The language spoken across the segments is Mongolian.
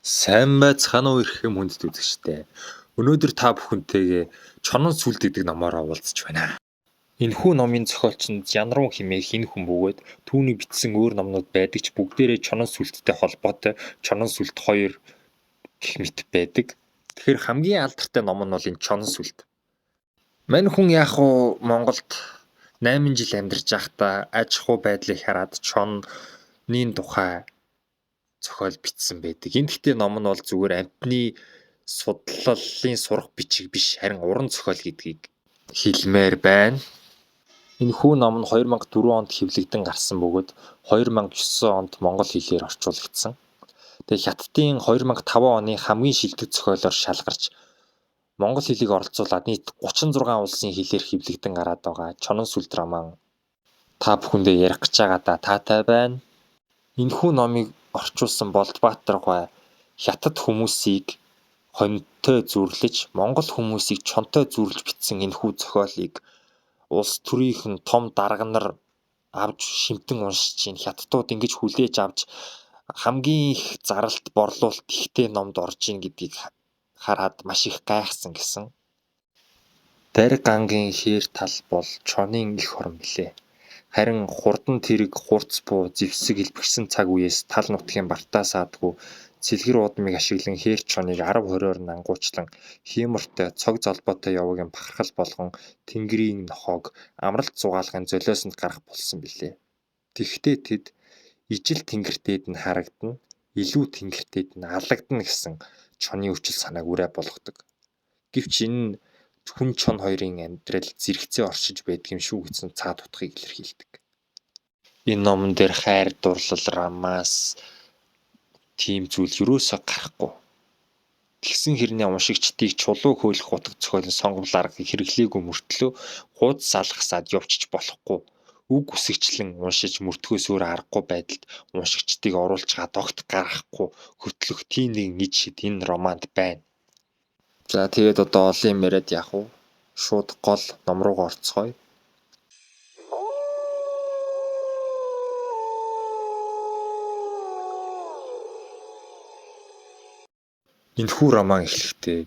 Сайн байцгаана уу эрхэм хүндэт үзэгчдээ. Өнөөдөр та бүхэнтэйгээ Чонон сүлд гэдэг номоороо уулзч байна. Энэхүү номын зохиолч нь Зянруу хэмээх энэ хүн бөгөөд түүний бичсэн өөр номнууд байдаг ч бүгдээрээ Чонон сүлдтэй холбоотой Чонон сүлд 2 гэх мэт байдаг. Тэгэхээр хамгийн алдартай ном нь бол энэ Чонон сүлд. Мань хүн яах вэ, Монголд 8 жил амьдарч байхдаа аж ахуй байдлыг хараад чонны тухай зохиол бичсэн байдаг. Энэ гэхдээ ном нь бол зүгээр амьтны судлалын сурах бичиг биш, харин уран зохиол гэдгийг хэлмээр байна. Энэхүү ном нь 2004 онд хэвлэгдэн гарсан бөгөөд 2009 онд монгол хэлээр орчуулагдсан. Тэгээ Хятадын 2005 оны хамгийн шилдэг зохиолоор шалгарч монгол хэлийг оролцуулаад нийт 36 улсын хэлээр хэвлэгдэн гараад байгаа Чонон сүлд роман та бүхэндээ ярих гэж байгаадаа таатай байна. Энэхүү номыг орчуулсан Болдбаатар гуай Хятад хүмүүсийг хоньтой зүрлэж, монгол хүмүүсийг чонтой зүрлж бичсэн энэхүү зохиолыг улс төрийнх нь том дарга нар авч шимтэн уншиж чинь хятадууд ингэж хүлээж авч хамгийн их заралт борлуулалт ихтэй номд орж ийн гэдгийг хараад маш их гайхсан гэсэн. Дарь гангийн хээр тал бол чонын эх орон билээ. Харин хурдан тэрэг, хурц буу, зэвсэг элбэгшсэн цаг үеэс тал нутгийн бартаа саадгүй цэлгэр уудмыг ашиглан хээр чоныг 10 20-оор нь ангуучлан хиймортой цог золбоотой явуугийн бахархал болгон тэнгэрийн нохойг амралт зугаалгын золиосонд гарах болсон билээ. Тэгэхдээ тэд ижил тэнгэртээд нь харагдана, илүү тэнгэртээд нь алагдана гэсэн чонын хүчил санааг үрээ болгодог. Гэвч энэ нь хүн чон хоёрын амьдрал зэрэгцээ оршиж байдаг юм шүү гэсэн цаад утгыг илэрхийлдэг. Энэ номон дээр хайр дурлал, романс тийм зүйл юусоо гарахгүй. Тэгсэн хэрнээ уншигчдыг чулуу хөөлөх утга зохиолын сонгомл аргыг хэрэглээгүй мөртлөө хуудас алгасаад явчих болохгүй. Үг үсгчлэн уншиж мөрдөхөөс өөр аргагүй байдалд уншигчдыг оруулж огт гаргахгүй хөтлөх тийм нэгэн ид шид энэ романд байна. За тэгээд одоо олон юм яриад яах вэ? Шууд гол ном руугаа орцгоё. Энэхүү роман эхлэхдээ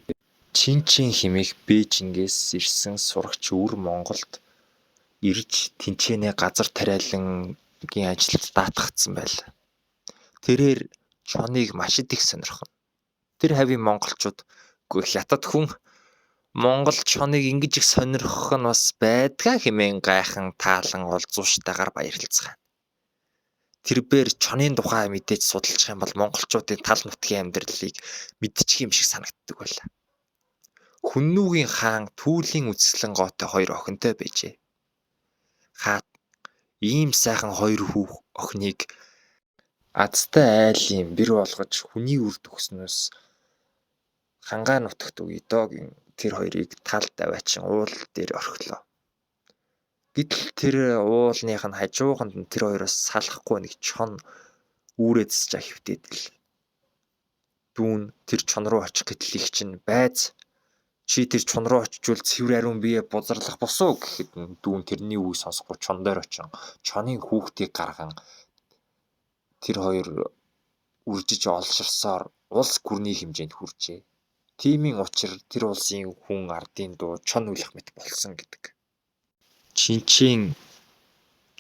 Чин-чин хэмээх Бээжингээс ирсэн сурагч өвөр Монголд ирж тэнчэнэ газар тариалангийн ажилд даатгагдсан байлаа. Тэрээр чоныг маш их сонирхоно. Тэр хавийн монголчууд үгүй хятад хүн Монгол чоныг ингэж их сонирхох нь бас байдгаа хэмээн гайхан таалан олзууштайгаар баярлцгаана. Тэрбээр чонын тухай мэдээж судалчих юм бол монголчуудын тал нутгийн амьдралыг мэдчих юм шиг санагддаг байлаа. Хүннүгийн хаан Түүлийн үзэсгэлэн гоотой хоёр охинтой байжээ. Хаан ийм сайхан хоёр хүүх охиныг азтай айлын бэр болгож хүний үр төгснөөс хангаа нутагт өгье доо гин тэр хоёрыг талд аваачин уул дээр орхилоо. Гэтэл тэр уулных нь хажууханд нь тэр хоёроос салахгүй нэг чон үүрээ засчаа хэвтээд ил. Дүүн тэр чон руу очих гэтэл их чинь байз чи тэр чон руу очичвол цэвэр ариун бие бузарлах босуу гэхэд нь дүүн тэрний үгийг сонсохгүй чон дээр очин чонын хүүхдийг гарган тэр хоёр үржиж олширсоор улс гүрний хэмжээнд хүрчээ. Тиймийн учир тэр улсын хүн ардын дуу чон үлэх мэт болсон гэдэг. Чинчин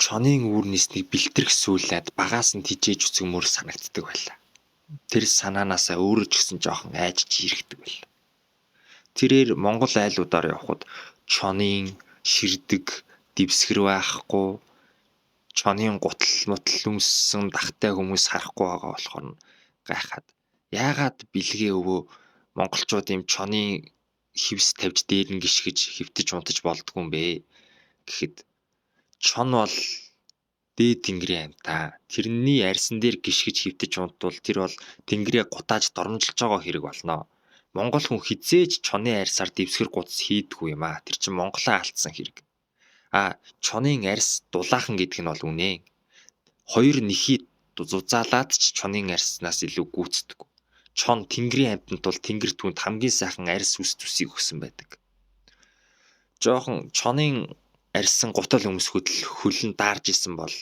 чонын үүр нийснийг бэлтгэх сүүлээд багаас нь тижээж үцгмөр санагддаг байлаа. Тэр санаанаасаа өөрөө ч гэсэн жоохон айж жирхдэг байлаа. Тэрээр Монгол айлуудаар явхад чонын ширдэг, дэвсгэр байхгүй, чонын гутал мутал өмссөн дахтай хүмүүс харахгүй байгаа болохоор нь гайхаад яагаад бэлгээ өвөө монголчууд ийм чонын хивс тавьж дээр нь гიშгэж хэвтэж унтаж болдгүй юм бэ гэхэд чон бол дээд тэнгэрийн амьтаа. Тэрний арьсан дээр гიშгэж хэвтэж унтвал тэр бол тэнгэрээ гутааж доромжилж байгаа хэрэг болно. Монгол хүн хизээж чонын арьсаар дэвсгэр гутас хийдэггүй юм аа. Тэр чинь Монголоо алдсан хэрэг. А чонын арьс дулаахан гэдэг нь бол үнэ. Хоёр нэхий зузаалаад ч чонын арьснаас илүү гүйцэдэггүй. Чон тэнгэрийн амьтанд бол тэнгэр түүнд хамгийн сайхан арьс үс зүсийг өгсөн байдаг. Жохон чонын арьсан гутал өмсгөд л хөл нь даарж исэн бол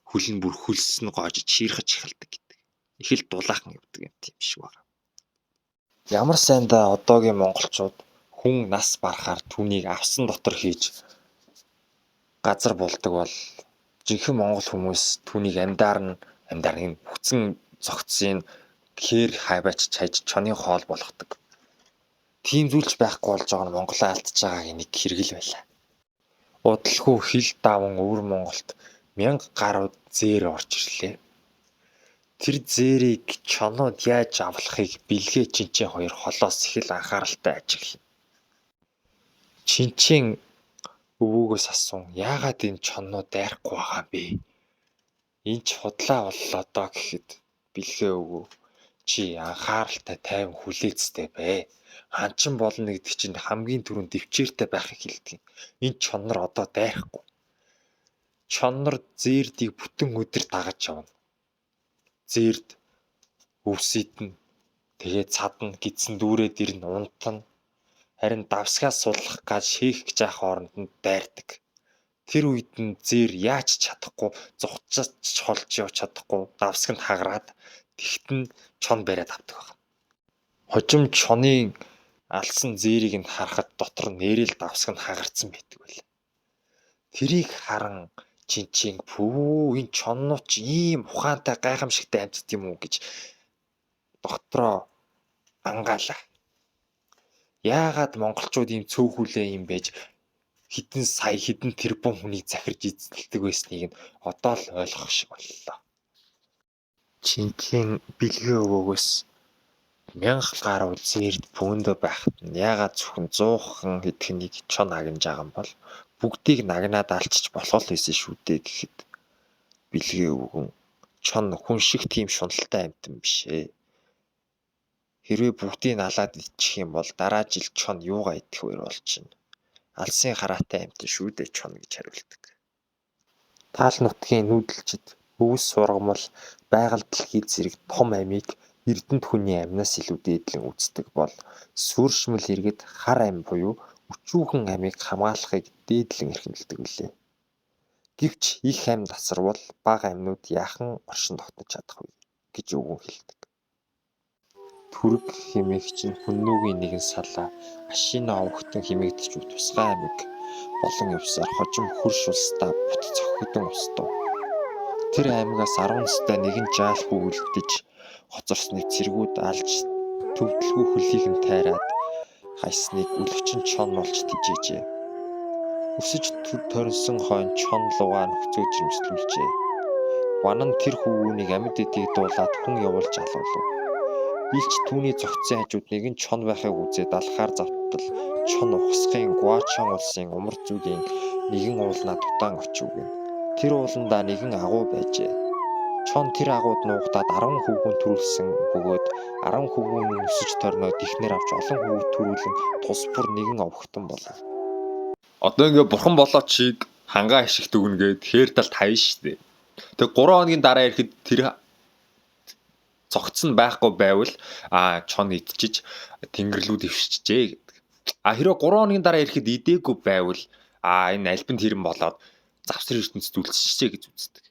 хөл нь бүр хөлс нь гоожиж шийрхэж эхэлдэг гэдэг. Их л дулаахан явдаг юм тийм шиг байна. Ямар сайндаа одоогийн монголчууд хүн нас барахаар түүнийг авсан дотор хийж газар булдаг бол жинхэнэ монгол хүмүүс түүнийг амьдаар нь үхсэн зогцсыг хээр хайваач чаж чонын хоол болгодог. Тийм зүйлч байхгүй болж байгаа нь Монголоо алдчихж байгаагийн нэг хэрэгэл байлаа. Удалгүй хил даван өвөр Монголд 1000 гаруй зээр орж ирлээ. Тэр зээрийг чонууд яаж авлахыг Билгээ Чинчээ хоёр холоос их л анхааралтай ажиглана. Чинчээ өвөөгөөс асуун яагаад энэ чоннууд дайрахгүй байгаа юм бэ? Энэ ч худлаа боллоо доо гэхэд Билгээ өвгөө чи анхааралтай тайван хүлээцтэй бай. Ханчин болно гэдэг чинь хамгийн түрүүнд дэвчээртэй байхыг хэлдэг юм. Энэ чон нар одоо дайрахгүй. Чон нар зээрдийг бүтэн өдөр дагаж явна. Зээрд өвсөйдөн тэгээ цадна гидсэн дүүрээд ирнэ унтана. Харин давсгаа суллах гал шээх гэж яах хооронд нь дайрдаг. Тэр үед нь зээр яаж ч чадахгүй зугтаж холж явж чадахгүй давсаг нь хагараад тэгтэн чон бариад авдаг байна. Хожим чонын алсан зээрийг нь харахад дотор нэрэл давсаг нь хагарцсан байдаг байлаа. Тэрийг харан Чинчийн пүү энэ чоннууд чи ийм ухаантай гайхамшигтай амьтад юм уу гэж дотроо ангаалаа. Яагаад монголчууд ийм цөөхүлээ юм байж хэдэн сая хэдэн тэрбум хүнийг захирж эзэлдэг байсныг нь одоо л ойлгох шиг боллоо. Чинчийн Билгээ өвөөгөөс 1000 гаруй зээрд бөөндөө байхад нь яагаад зөвхөн 100хан хэдхэнийг чон агнаж байгаа юм бол бүгдийг нагнаад алчиж болох л байсан шүү дээ гэхэд Билгээ өвгөн чон хүн шиг тийм шуналтай амьтан биш ээ. Хэрвээ бүгдийг алаад идчих юм бол дараа жил чон юугаа идэх вэ болчихно. Алсын хараатай амьтан шүү дээ чон гэж хариулдаг. Таал нутгийн нүүдэлчид өвөс сургамал байгаль дэлхий зэрэг том амийг эрдэнэт хүний амнаас илүү дээдлэн үздэг бол сүршмэл иргэд хар ам буюу өчүүхэн амийг хамгаалахыг дээдлэн эрхэмлэдэг билээ. Гэвч их ам тасарвал бага амьнууд яахан оршин тогтнож чадах вэ гэж өвгөн хэлдэг. Түрэг хэмээх чинь хүннүгийн нэгэн салаа Ашина овогтон хэмээгдэж буй тусгай аймаг болон явсаар хожим хөрш улсдаа бут цохигдон устав. Тэр аймагаас 10 настай нэгэн жаал хүү үлдэж хоцорсныг цэргүүд алж төвдөлгүй хөлийг нь тайраад хаясныг өлөгчин чон болж тэжээжээ. Өсөж торнисон хойно чон лугаа нөхцөө жирэмслүүлжээ. Ванан тэр хөвгүүнийг амьд эдийг дуулаад хүн явуулж алуулав. Илч түүний зогтсон хажууд нэгэн чон байхыг үзээд алхахаар завтал чон ухасхын Гуачан улсын умард зүгийн нэгэн уулнаа дутаан очив гэнэ. Тэр ууландаа нэгэн агуу байжээ. Чон тэр агууд нуугдаад 10 хөвгүүн төрүүлсэн бөгөөд 10 хөвгүүн нь өсөж торноод эхнэр авч олон хүүхэд төрүүлэн тус бүр нэгэн овогтон болов. Одоо ингээ бурхан болоо чиг хангаа хишигт өгнө гээд хээр талд хаяа штэ. Тэг 3 хоногийн дараа ирэхэд тэр зогцсон байхгүй байвал чон идчиж тэнгэрлүү дэвшчихжээ гэдэг. А хэрвээ 3 хоногийн дараа ирэхэд идээгүй байвал энэ альбин тэрэн болоод завсар ертөнцид үлдчихжээ гэж үздэг.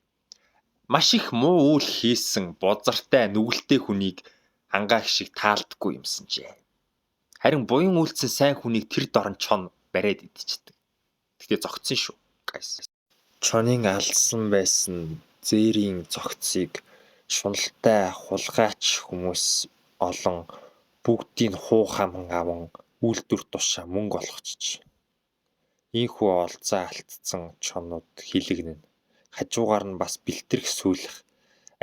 Маш их муу үйл хийсэн бузартай нүгэлтэй хүнийг хангаа шиг таалдаггүй юмсан жээ. Харин буян үйлцэн сайн хүнийг тэр дорн чон бариад идчихдэг. Гэхдээ зогцсон шүү. Guys. Чонын алсан байсан зээрийн зогцыг шуналтай хулгайч хүмүүс олон бүгдийг хуу хаман аван үйлдвэр тушаа мөнгө олгочих. Ийнхүү олзаа алдсан чонууд хилэгнэнэ. Хажуугаар нь бас бэлтгэх сүүлэх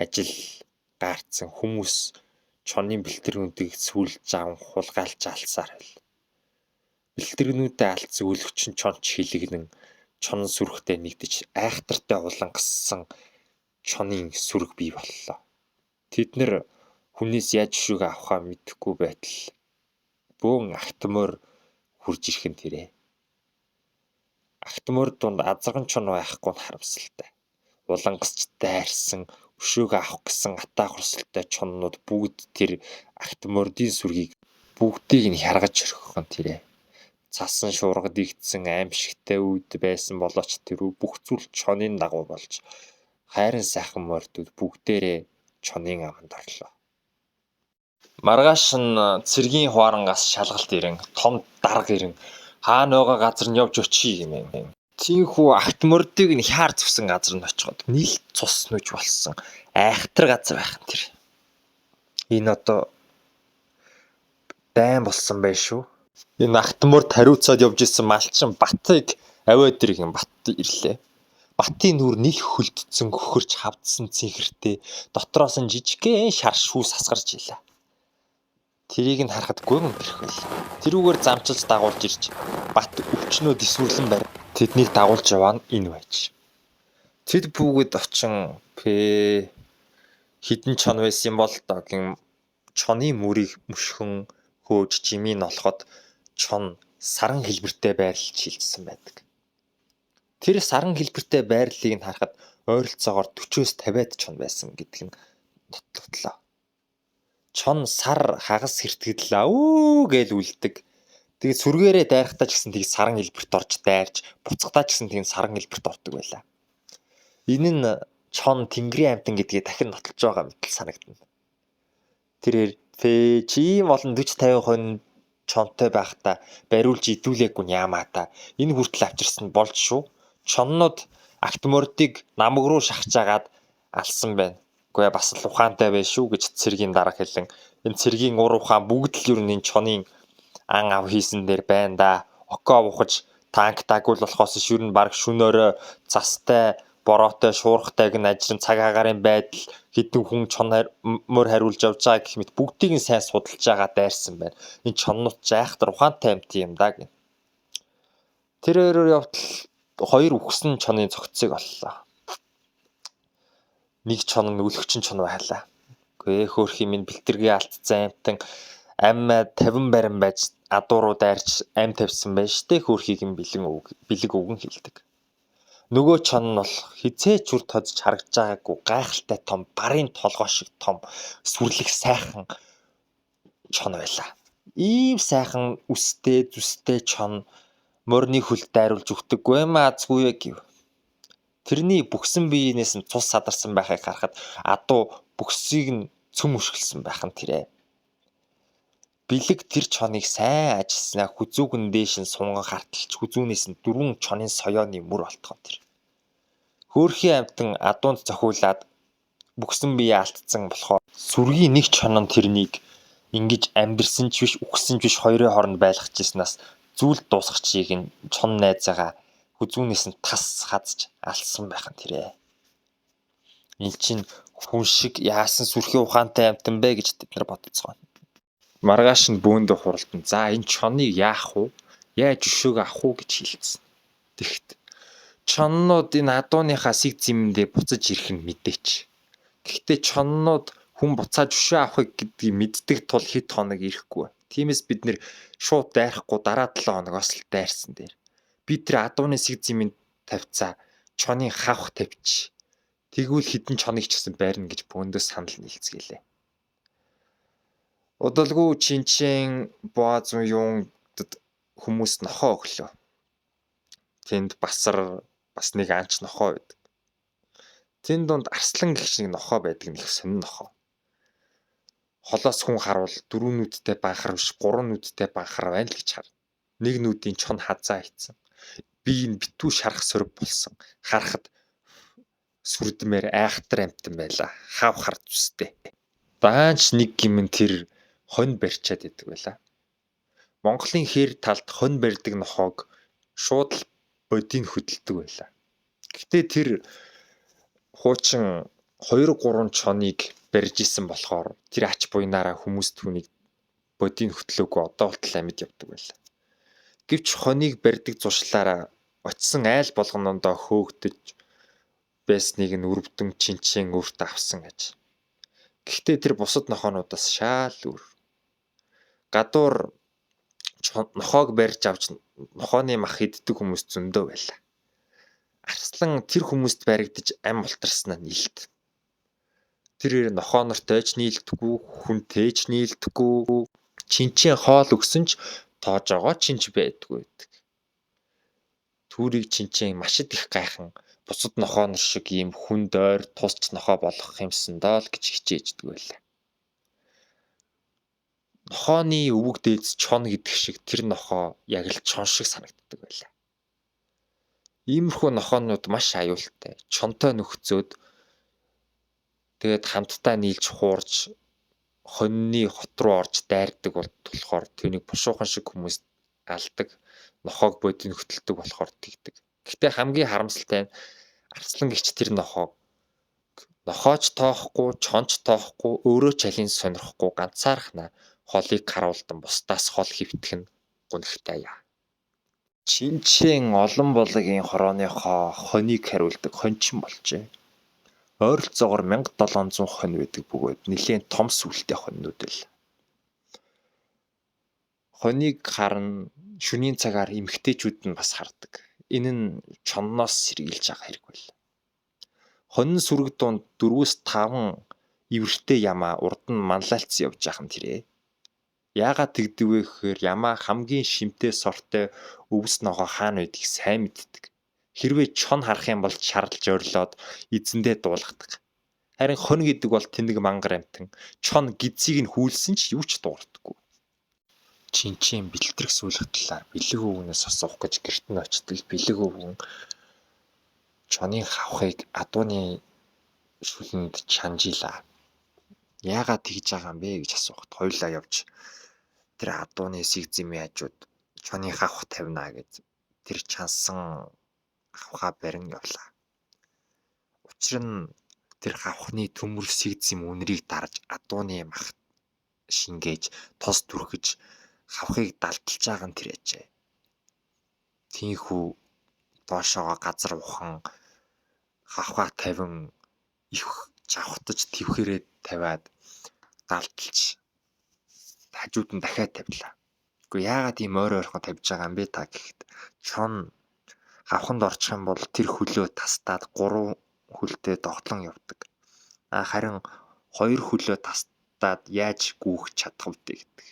ажил гаарцсан хүмүүс чонын бэлтгэрнүүдийг сүүлж аван хулгайлж алсаар байл. Бэлтгэрнүүдээ алдсан өлөгчин чонч хилэгнэн чонон сүрэгтэй нэгдэж айхтартай улангассан чонын сүрэг бий боллоо. Тэд нар хүнээс яаж өшөөг авахаа мэдэхгүй байтал бөөн агт морь хурж ирэх нь тэрэ. Агт морь дунд азарган чон байхгүй нь харамсалтай. Улангасч дайрсан өшөөг авах гэсэн атаа хорсолтой чоннууд бүгд тэр агт мордын сүргийг бүгдийг нь хяргаж орхих нь тэрэ. Цасан шуурга дийгдсэн аймшигтай үед байсан болооч тэрүү бүх зүйл чонын дагуу болж хайран сайхан морьдууд бүгдээрээ чонын аманд орлоо. Маргааш нь цэргийн хуарангаас шалгалт ирэн том дарга ирэн хаана байгаа газар нь явж очие гэмээн. Тийнхүү агт мордыг нь хяар зөксөн газар нь очиход нийл цус нүж болсон айхтар газар байх нь тэр. Энэ одоо дайн болсон байх шүү. Энэ агт морд хариуцаад явж исэн малчин Батыг аваад иргэн Бат ирлээ. Батын нүр нийл хөлдсөн хөхөрч хавдсан цэнхэртэй дотроос нь жижигхэн шар шүүс асгарч илаа. Тэрийг нь харахад гүн гэрх байл. Тэрүүгээр замчилж дагуулж ирж Бат өвчнөө дэсвэрлэн барь. Тэднийг дагуулж яваа нь энэ байж. Тэд бүгд очин пэ хідэн чон байсан юм бол доо гин чоны мөрийг мөшгөн хөөж жимийн олоход чон саран хэлбэртэй байрлал шилжсэн байдаг. Тэр саран хэлбэртэй байрлалыг нь харахад ойролцоогоор 40-оос 50-ад чон байсан гэдг нь нотлогдлоо. Чон сар хагас хэртгэдэл өө гээл үлдэг. Тэгээд сүргээрээ дайрахтаа ч гэсэн тийг саран хэлбэрт орж дайрч, буцахтаа ч гэсэн тийм саран хэлбэрт ордог байлаа. Энэ нь чон тэнгэрийн амьтан гэдгийг дахин нотолж байгаа мэт санагдана. Тэрээр фэ чи ийм олон 40 50 хонь чонтой байхдаа бариулж идүүлээгүй нь яамаа та. Энэ хүртэл авчирсан нь болж шүү. Чоннууд агт мордыг намаг руу шахаж агаад алсан байна. Үгүй бас л ухаантай байх шүү гэж цэргийн дарга хэлэн. Энэ цэргийн ур ухаан бүгд л ер нь энэ чонын ан ав хийсэн дээр байна да. Око ухаж танк дагуул болохоос ш ер нь баг шүнөөрөө цастай бороотой шуурхтайг нь ажрын цаг агаарын байдал хэдэн хүн чон морь хариулж явж байгаа гэх мэт бүгдийг нь сайн судалж байгаа дайрсан байна. Энэ чоннууд ч айхтар ухаантай юмт юм да гин. Тэр өөрөөр явтал хоёр үхсэн чонын цогцыг оллоо. Нэг чон нь өлөгчин чон байлаа. Үгүй хөөрхий минь бэлтэргээ алдсан амтан ам 50 барин байж адуу руу дайрч ам тавьсан байж штэ хөөрхийг нь бэлэн бэлэг өгөн хилдэг. Нөгөө чон нь бол хизээ ч үр тодж харагдж байгаагүй гайхалтай том барын толгой шиг том сүрлэг сайхан чон байлаа. Ийм сайхан үстэй зүстэй чон морины хөлд дайруулж өгдөггүй юм аазгүй вэ гэв. Тэрний бүхсэн биенээс нь цус садарсан байхыг харахад адуу бүхсийг нь цөм өшгөлсөн байх нь тэрэ. Бэлэг тэр чоныг сайн ажилласнаа хүзүүг нь дээш нь сунган харталч хүзүүнээс нь дөрвөн чонын соёоны мөр олтгон тэр. Хөөрхий амьтан адуунд цохиулаад бүхсэн бие алдсан болохоор сүргийн нэг чон нь тэрнийг ингэж амьдрсан ч биш үхсэн ч биш хоёрын хооронд байлгажсанаас зүйл дуусгачийг нь чон найзаагаа хүзүүнээс нь тас хазж алсан байх нь тэрэ. Энэ чинь хүн шиг яасан сүрхий ухаантай амьтан бэ гэж тэд нар бодцгоо. Маргааш нь бөөндөө хуралдан за энэ чоныг яах вэ? Яаж өшөөг авах уу гэж хилцсэн. Тэгт чоннууд энэ адууныхаа сиг зэмэндээ буцаж ирэх нь мэдээч. Гэхдээ чоннууд хүн буцааж өшөө авахыг гэдгийг мэддэг тул хэд хоног ирэхгүй. Тиймээс бид нэр шууд дайрахгүй дараа 7 хоногоос л дайрсан дээр. Би тэр адууны сиг зэмэнд тавьцаа чонын хавх тавьчих. Тэгвэл хідэн чоныг ч гэсэн байрна гэж бөөндөө санал нийлцгээлээ. Удалгүй Чинчэн Боазун юундад хүмүүс нохоо өглөө. Тэнд басар бас нэг анч нохоо байдаг. Тэн дунд арслан гэх нэг нохоо байдаг нэг сонин нохоо. Холоос хүн харуул дөрвөн нүдтэй банхар биш гурван нүдтэй банхар байна л гэж хар. Нэг нүдийн чон хазаа ицсэн. Бие нь битүү шарах сөрөг болсон. Харахад сүрдмээр айхтар амтан байлаа. Хав хар зүстэй. Даанч нэг гимэн тэр хонь барьчаад идэг байлаа. Монголын хээр талд хонь барьдаг нохоог шууд л бодийг хөдөлдөг байлаа. Гэхдээ тэр хуучин 2 3 чоныг барьж исэн болохоор тэр ач буйнаараа хүмүүс түүнийг бодийг хөтлөөгүй одоо болтол амьд явдаг байлаа. Гэвч хоныг барьдаг зуршлаараа очисон айл болгонондоо хөөгдөж байсныг нь өрөвдөн чинчэн өөртөө авсан гэж. Гэхдээ тэр бусад нохоонуудаас шаал өөр. Гадуур нохоог барьж авч нохооны мах иддэг хүмүүс зөндөө байлаа. Арслан тэр хүмүүст баригдаж ам ултарснаа нийлт. Тэр нохоо нартай ч нийлдэхгүй, хүнтэй ч нийлдэхгүй, чинчэн хоол өгсөн ч тоож байгаа чинч байдгүй байдаг. Түүрийг чинчэн маш их гайхан бусад нохоо нар шиг ийм хүнд ойр тусч нохоо болгох юмсан доо л гэж хичээждэг байлаа. Нохооны өвөг дээдс чон гэдэг шиг тэр нохоо яг л чон шиг санагддаг байлаа. Иймэрхүү нохоонууд маш аюултай. Чонтой нөхцөөд тэгээд хамтдаа нийлж хуурж хоньны хот руу орж дайрдаг болохоор түүнийг бушуухан шиг хүмүүс алдаг, нохоог бодин хөтэлдэг болохоор тэгдэг. Гэхдээ хамгийн харамсалтай нь арслан гिच тэр нохоог нохооч тоохгүй, чонч тоохгүй, өөрөө ч алин сонирхгүй ганцаархнаа холыг харуулдан бусдаас хол хэвтэх нь гунигтай яа. Чинчэн олон болагийн хорооныхоо хонийг хариулдаг хончин болжээ. Ойролцоогоор 1700 хонь байдаг бөгөөд нэлээн том сүлтэй хонинууд л. Хонийг харна, шөнийн цагаар эмэгтэйчүүд нь бас хардаг. Энэ нь чонноос сэргийлж байгаа хэрэг байл. Хонин сүрэг дунд 4-5 эвэртэй ямаа урд нь манлайлцсан явж байгаа юм тэрэ. Яагаад тэгдэг вэ гэхээр ямаа хамгийн шимтэй сортой өвс ногоо хаана байдгийг сайн мэддэг. Хэрвээ чон харах юм бол шарлж орилоод эзэндээ дуулгадаг. Харин хонь гэдэг бол тэнэг мангар амтан. Чон гидсийг нь хүүлсэн ч юу ч дуурдаггүй. Чинчин бэлтгэх сүүлэх талаар бэлэг өвгөнөөс асуух гэж гэрт нь очтол бэлэг өвгөн чонын хавхыг адууны шүлэнд чанжийлаа. Яагаад тэгж байгаа юм бэ гэж асуухад хоёулаа явж тэр адууны сэг зэмийн хажууд чонын хавх тавина гэж тэр чансан хавхаа барин явлаа. Учир нь тэр хавхны төмөр сэг зэм үнэрийг дарж адууны мах шингээж тос түрхэж хавхыг далдалж байгаа нь тэр ажээ. Тийнхүү доошоогоо газар ухан хавхаа тавин их жавхтаж твхээрээ тавиад далдалж хажууд нь дахиад тавилаа. Үгүй яагаад ийм ойр ойрхон тавьж байгаа юм бэ та гэхэд чон хавханд орчих юм бол тэр хөлөө тастаад 3 хөлтэй догтлон явдаг. А харин 2 хөлөө тастаад яаж гүйх чадах вэ гэдэг.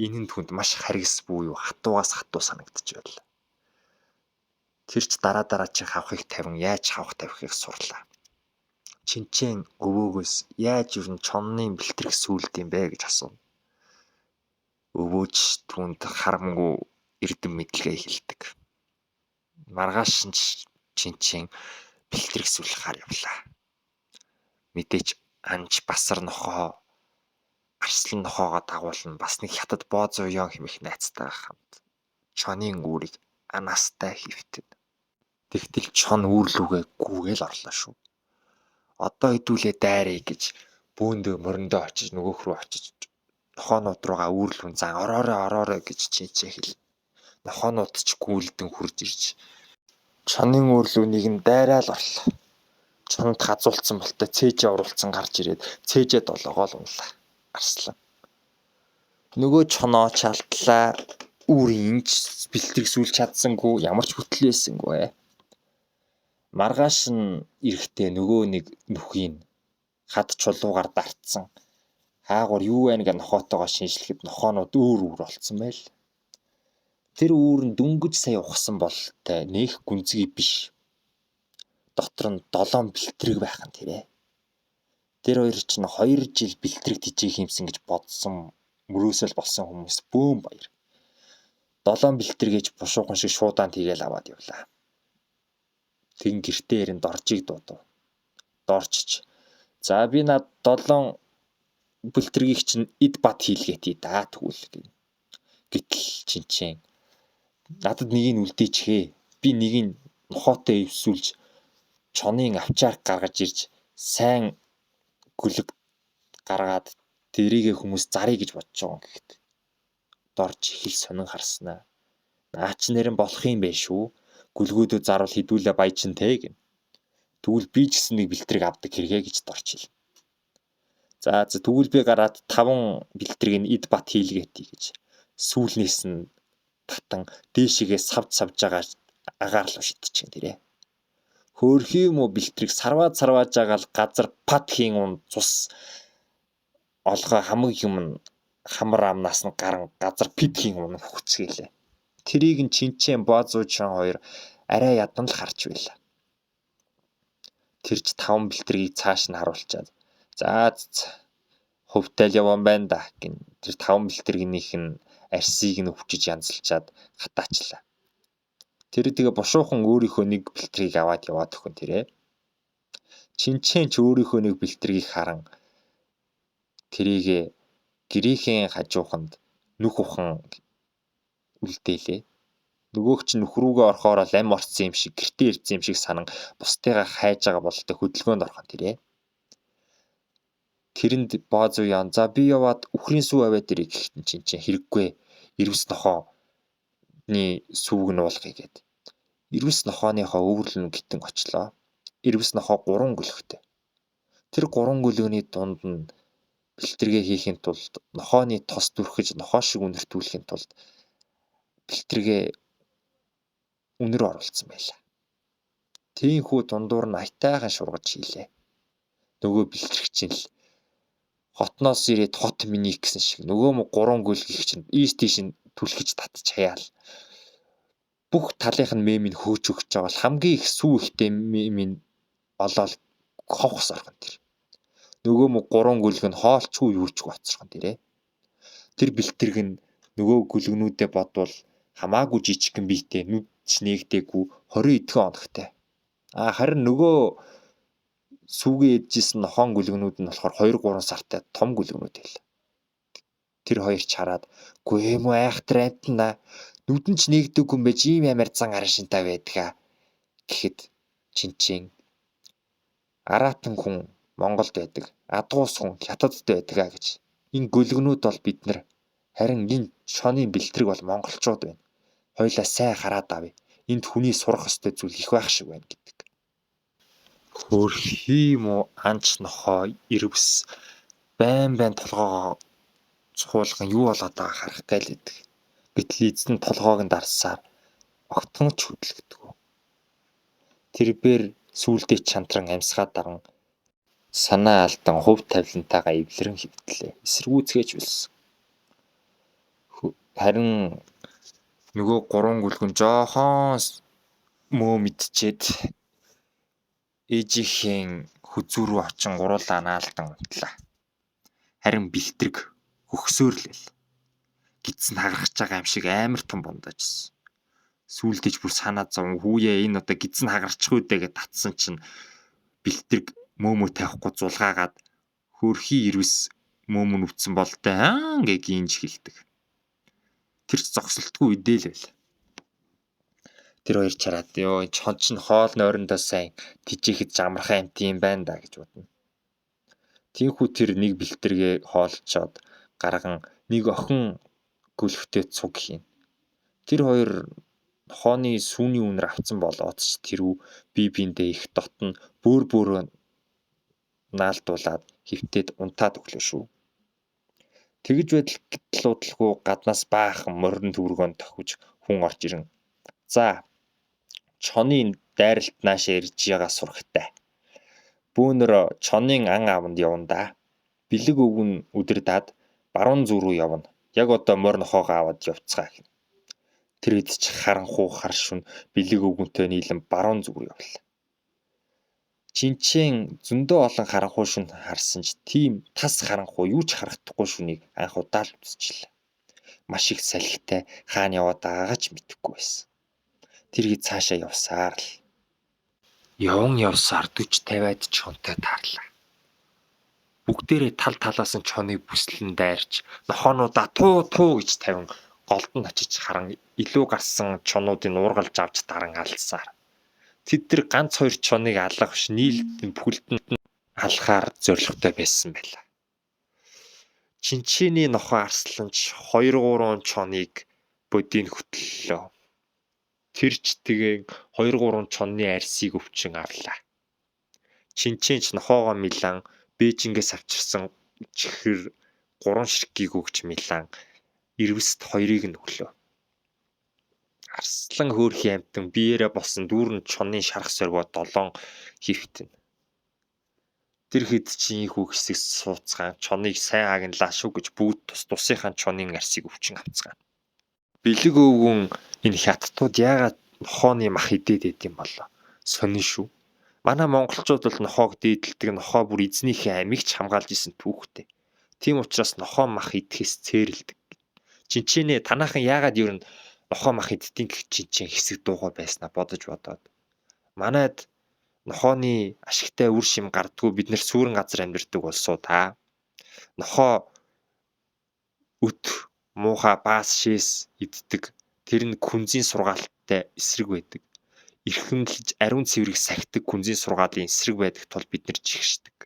Энэ нь түнд маш харгас буюу хатуугаас хатуу санагдчих байлаа. Тэр ч дараа дараа чи хавхыг тавин яаж хавх тавихыг сурлаа. Чинчэн өвөөгөөс яаж юу н чонны бэлтгэх сүулт юм бэ гэж асуув. Өвөөч түүнд харамгүй эрдэм мэдлэгээ хэлдэг. Маргааш нь Чинчэн бэлтгэх сүлхаар явлаа. Мэдээч анж басар нохоо арслан нохоогоо дагуулна бас нэг хятад боозуян хэмээх найзтайгаа хамт чонын үүрийг анастай хэвтэнэ. Тэгтэл чон үүрлүүгээ гүгээл орлоо шүү. Одоо хэдүүлээ дайръя гэж бөөндөө мөрөндөө очиж нөгөөх рүү очиж нохоонууд руугаа үүрлүүн зан ороорой ороорой гэж Чинчээ хэл. Нохоонууд ч гүйлдэн хурж ирж чонын үүрлүү нэг нь дайраал орлоо. Чонд хазуулсан болтой цээжээ уруулсан гарч ирээд цээжээ долоогоол унлаа. Арслан. Нөгөө чоноо чалтлаа. Үүрийн инж бэлтгэх сүлж чадсангүй ямар ч хөтөл байсангүй. Маргааш нь эрэхтээ нөгөө нэг нүхийн хад чулуугаар дартсан. Хаагур юу байна гэ нохоотойгоо шинжлэхэд нохоонууд өөр үүр болцсон байл. Тэр үүр нь дөнгөж сая ухсан бололтой нэх гүнзгий биш. Дотор нь 7 бэлтрэг байх нь тэрэ. Тэр хоёр чинь 2 жил бэлтрэг тижээх юмсан гэж бодсон мөрөөсөл болсон хүмүүс бөөн баяр. 7 бэлтрэгээж бушуухан шиг шуудаан тийгээл аваад явлаа. Тэгин гэртээ ирэн доржийг дуудав. Дорчч за би над 7 бэлтрэгийг чинь эд бат хийлгээтий да тэгвэл гин. Гэтэл Чинчэн надад нэгийг үлдээч хээ. Би нэгийг нохоотой эвсүүлж чонын авчаар гаргаж ирж сайн гүлэг гаргаад тэрийгэ хүмүүс зарыг гэж бодож байгаа юм гэхэд дорж их л сонин харснаа. Наа чи нэрэн болох юм бэ шүү. Гүлгүүдөө зарвал хідүүлээ баяжин те гин. Тэгвэл би ч гэсэн нэг бэлтрэг авдаг хэрэгэ гэж дорч хэл. За за тэгвэл би гараад 5 бэлтрийг нь эд бат хийлгээтий гэж сүүлнээс нь татан дээшигээ савж савж байгаа агаар руу шидчихэн тэрэ. Хөөрхий юм уу бэлтрийг сарваад сарвааж байгаа л газар пат хийн ун цус олгой хамаг юм нь хамар амнаас нь гарan газар пит хийн ун хүцгээлээ. Тэрийг нь Чинчэн Боозуучин хоёр арай ядан л харж байлаа. Тэр ч 5 бэлтрэгийг цааш нь харуулчаад за Хувьтай л яван байна да гин. Тэр 5 бэлтэргнийх нь арсыг нь өвчиж янзалчаад хатаачлаа. Тэр тэгээ бушуухан өөрийнхөө нэг бэлтрийг аваад яваад өхөн тэрэ. Чинчэн ч өөрийнхөө нэг бэлтрийг харан тэрийг гэрийнхээ хажууханд нүх ухан үлдээлээ. Нөгөөх чинь нүх рүүгээ орохоор л ам орсон юм шиг гэртээ ирсэн юм шиг санан бусдыгаа хайж байгаа бололтой хөдөлгөөнд орхон тэрэ. Тэрэнд Баазуу ян за би яваад үхрийн сүү аваад ирээ гэхэд нь чинь хэрэггүй. Ирвэс нохооны сүүг нь уулгая гэд. Ирвэс нохооныхоо өвөрлөн гитэн очлоо. Ирвэс нохоо 3 гөлөгтэй. Тэр 3 гөлөгний дунд нь бэлтэргээ хийхин тулд нохооны тос түрхэж нохоо шиг үнэртүүлэхин тулд бэлтэргээ үнэр оруулсан байлаа. Тийхүү дундуур нь аятайхан шургаж хийлээ. Нөгөө бэлтгэгч нь л хотноос ирээд хот миний гэсэн шиг нөгөө мө 3 гөлгих чинь ийш тийш нь түлхэж татчих хаяал. Бүх талынх нь мемийг хөөж өгч байгаа бол хамгийн их сүү ихтэй мемийг олоод ховхос орхон тэр. Нөгөө мө 3 гөлг нь хоолчгүй юучгүй хоцорхон тэрэ. Тэр бэлтгэг нь нөгөө гөлгнүүдээ бодвол хамаагүй жижигхэн биетэй нүд ч нээгдээгүй 20 эдхэн оногтой. А харин нөгөө сүүгээ эджсэн нохон гүлгнүүд нь болохоор 2 3 сартай том гүлгнүүд байл. Тэр хоёр ч хараад "Гүй юм уу айхтар амтна. Нүдэн ч нээгдээгүй юм байж ийм амар зан арын шинтай байдгаа" гэхэд Чинчин араатан хүн Монголд байдаг, адгуус хүн Хятадд байдгаа гэж. Энэ гүлгнүүд бол бид нар, харин энэ чонын бэлтрэг бол монголчууд байна. Хоёлаа сайн хараад авъя. Энд хүний сурах ёстой зүйл их байх шиг байна гэдэг. Хөөрхий муу анч нохоо ирвэс байн байн толгоогоо цуулган юу болоод байгааг харах гээл байдаг. Гэтэл эзэн толгоог нь дарсаар огтхон ч хөдлөгдөггүй. Тэрбээр сүүлдээ чантран амьсгаа даран санаа алдан хувь тавилантайгаа эвлэрэн хэвтлээ. Эсэргүүцгээч болсон. Харин нөгөө 3 гүлгэн жоохон мөө мэдчихэд ээжийнхээ хүзүү рүү очин гуруулаа наалдан унтлаа. Харин бэлтрэг хөхсөөр л байл. Гидс нь хагарах байгаа юм шиг амар том бундаажсэн. Сүүлдэж бүр санаа зовон хүүе энэ одоо гидс нь хагарчих үү дээ гэж татсан чинь бэлтрэг мөөмөө тавихгүй зулгаагаад хөөрхий ирвэс мөөмө нүцсэн болтой аа гэ гинж хэлдэг. Тэр ч зогсолтгүй идээл байл. Тэр хоёр чараад ёо чон чинь хоол нойрондоо сайн тижээхэд жамархан амт юм байна да гэж бодно. Тийхүү тэр нэг бэлтэргээ хоолчоод гарган нэг охин гөлөхтэй цуг хийн. Тэр хоёр нохооны сүүний үнэр авцсан болоод ч тэрүү бие биендээ их дотно бөөр бөөрөө наалдуулаад хэвтээд унтаад өглөө шүү. Тэгж байдал гэтэл удалгүй гаднаас баахан морин төвөргөөн тохиж хүн орж ирэн. За чонын дайралт наашаа ирж байгаа сурагтай. Бөөнөр чонын ан аавнд явна да. Бэлэг өвгөн үдирдаад баруун зүг рүү явна. Яг одоо морь нохоогоо аваад явцгаа гэнэ. Тэр хэд ч харанхуу хар шүн бэлэг өвгөнтэй нийлэн баруун зүг рүү явлаа. Чинчэн зөндөө олон харанхуй шүн харсан ч тийм тас харанхуй юу ч харагдахгүй шүнийг анх удаа л үзчихлээ. Маш их салхитай хаана яваад байгаагаа ч мэдэхгүй байсан. Тэр хэд цаашаа явсаар л яван явсаар 40 50-ад чонтой таарлаа. Бүгдээрээ тал талаас нь чоныг бүслэн дайрч нохоонуудаа туу туу гэж тавин голд нь очиж харан илүү гарсан чонуудыг уургалж авч даран алсаар. Тэд тэр ганц хоёр чоныг алах биш нийлд бүхэлд нь алхаар зорилготой байсан байлаа. Чинчиний нохоо арсланч 2 3 чоныг бодийг хөтлөлөө. Тэр ч тэгэн 2 3 чонны арсыг өвчин авлаа. Чинчинч нохоогоо Милан Бээжингээс авчирсан чихэр 3 ширхгийг өгч Милан ирвэст 2-ыг нь өглөө. Арслан хөөрхий амьтан биеэрээ болсон дүүрэн чонны шарах соргио 7 хөвтөн. Тэр хэд чи ийхүү хэсэг сууцгаан чоныг сайн агналаа шүү гэж бүгд тус тусынхаа чонын арсыг өвчин авцгаана. Бэлэг өвгөн энэ хятадууд яагаад нохооны мах идээд байд юм болоо? Сонин шүү. Манай монголчууд бол нохоог дээдэлдэг, нохоо бүр эзнийхээ амийг ч хамгаалж исэн түүхтэй. Тийм учраас нохоо мах идэхээс цээрэлдэг. Чинчэнэ танаахан яагаад ер нь нохоо мах иддгийг гэх чинчэн хэсэг дуугаа байснаа бодож бодоод. Манайд нохооны ашигтай үр шим гардггүй, бид нэр сүүрэн газар амьдардаг улсуу та. Нохоо өт муухай баас шээс иддэг. Тэр нь күнзийн сургаалттай эсрэг байдаг. Эрхэмлэж ариун цэврийг сахидаг күнзийн сургаалын эсрэг байдаг тул бид нар жигшдэг.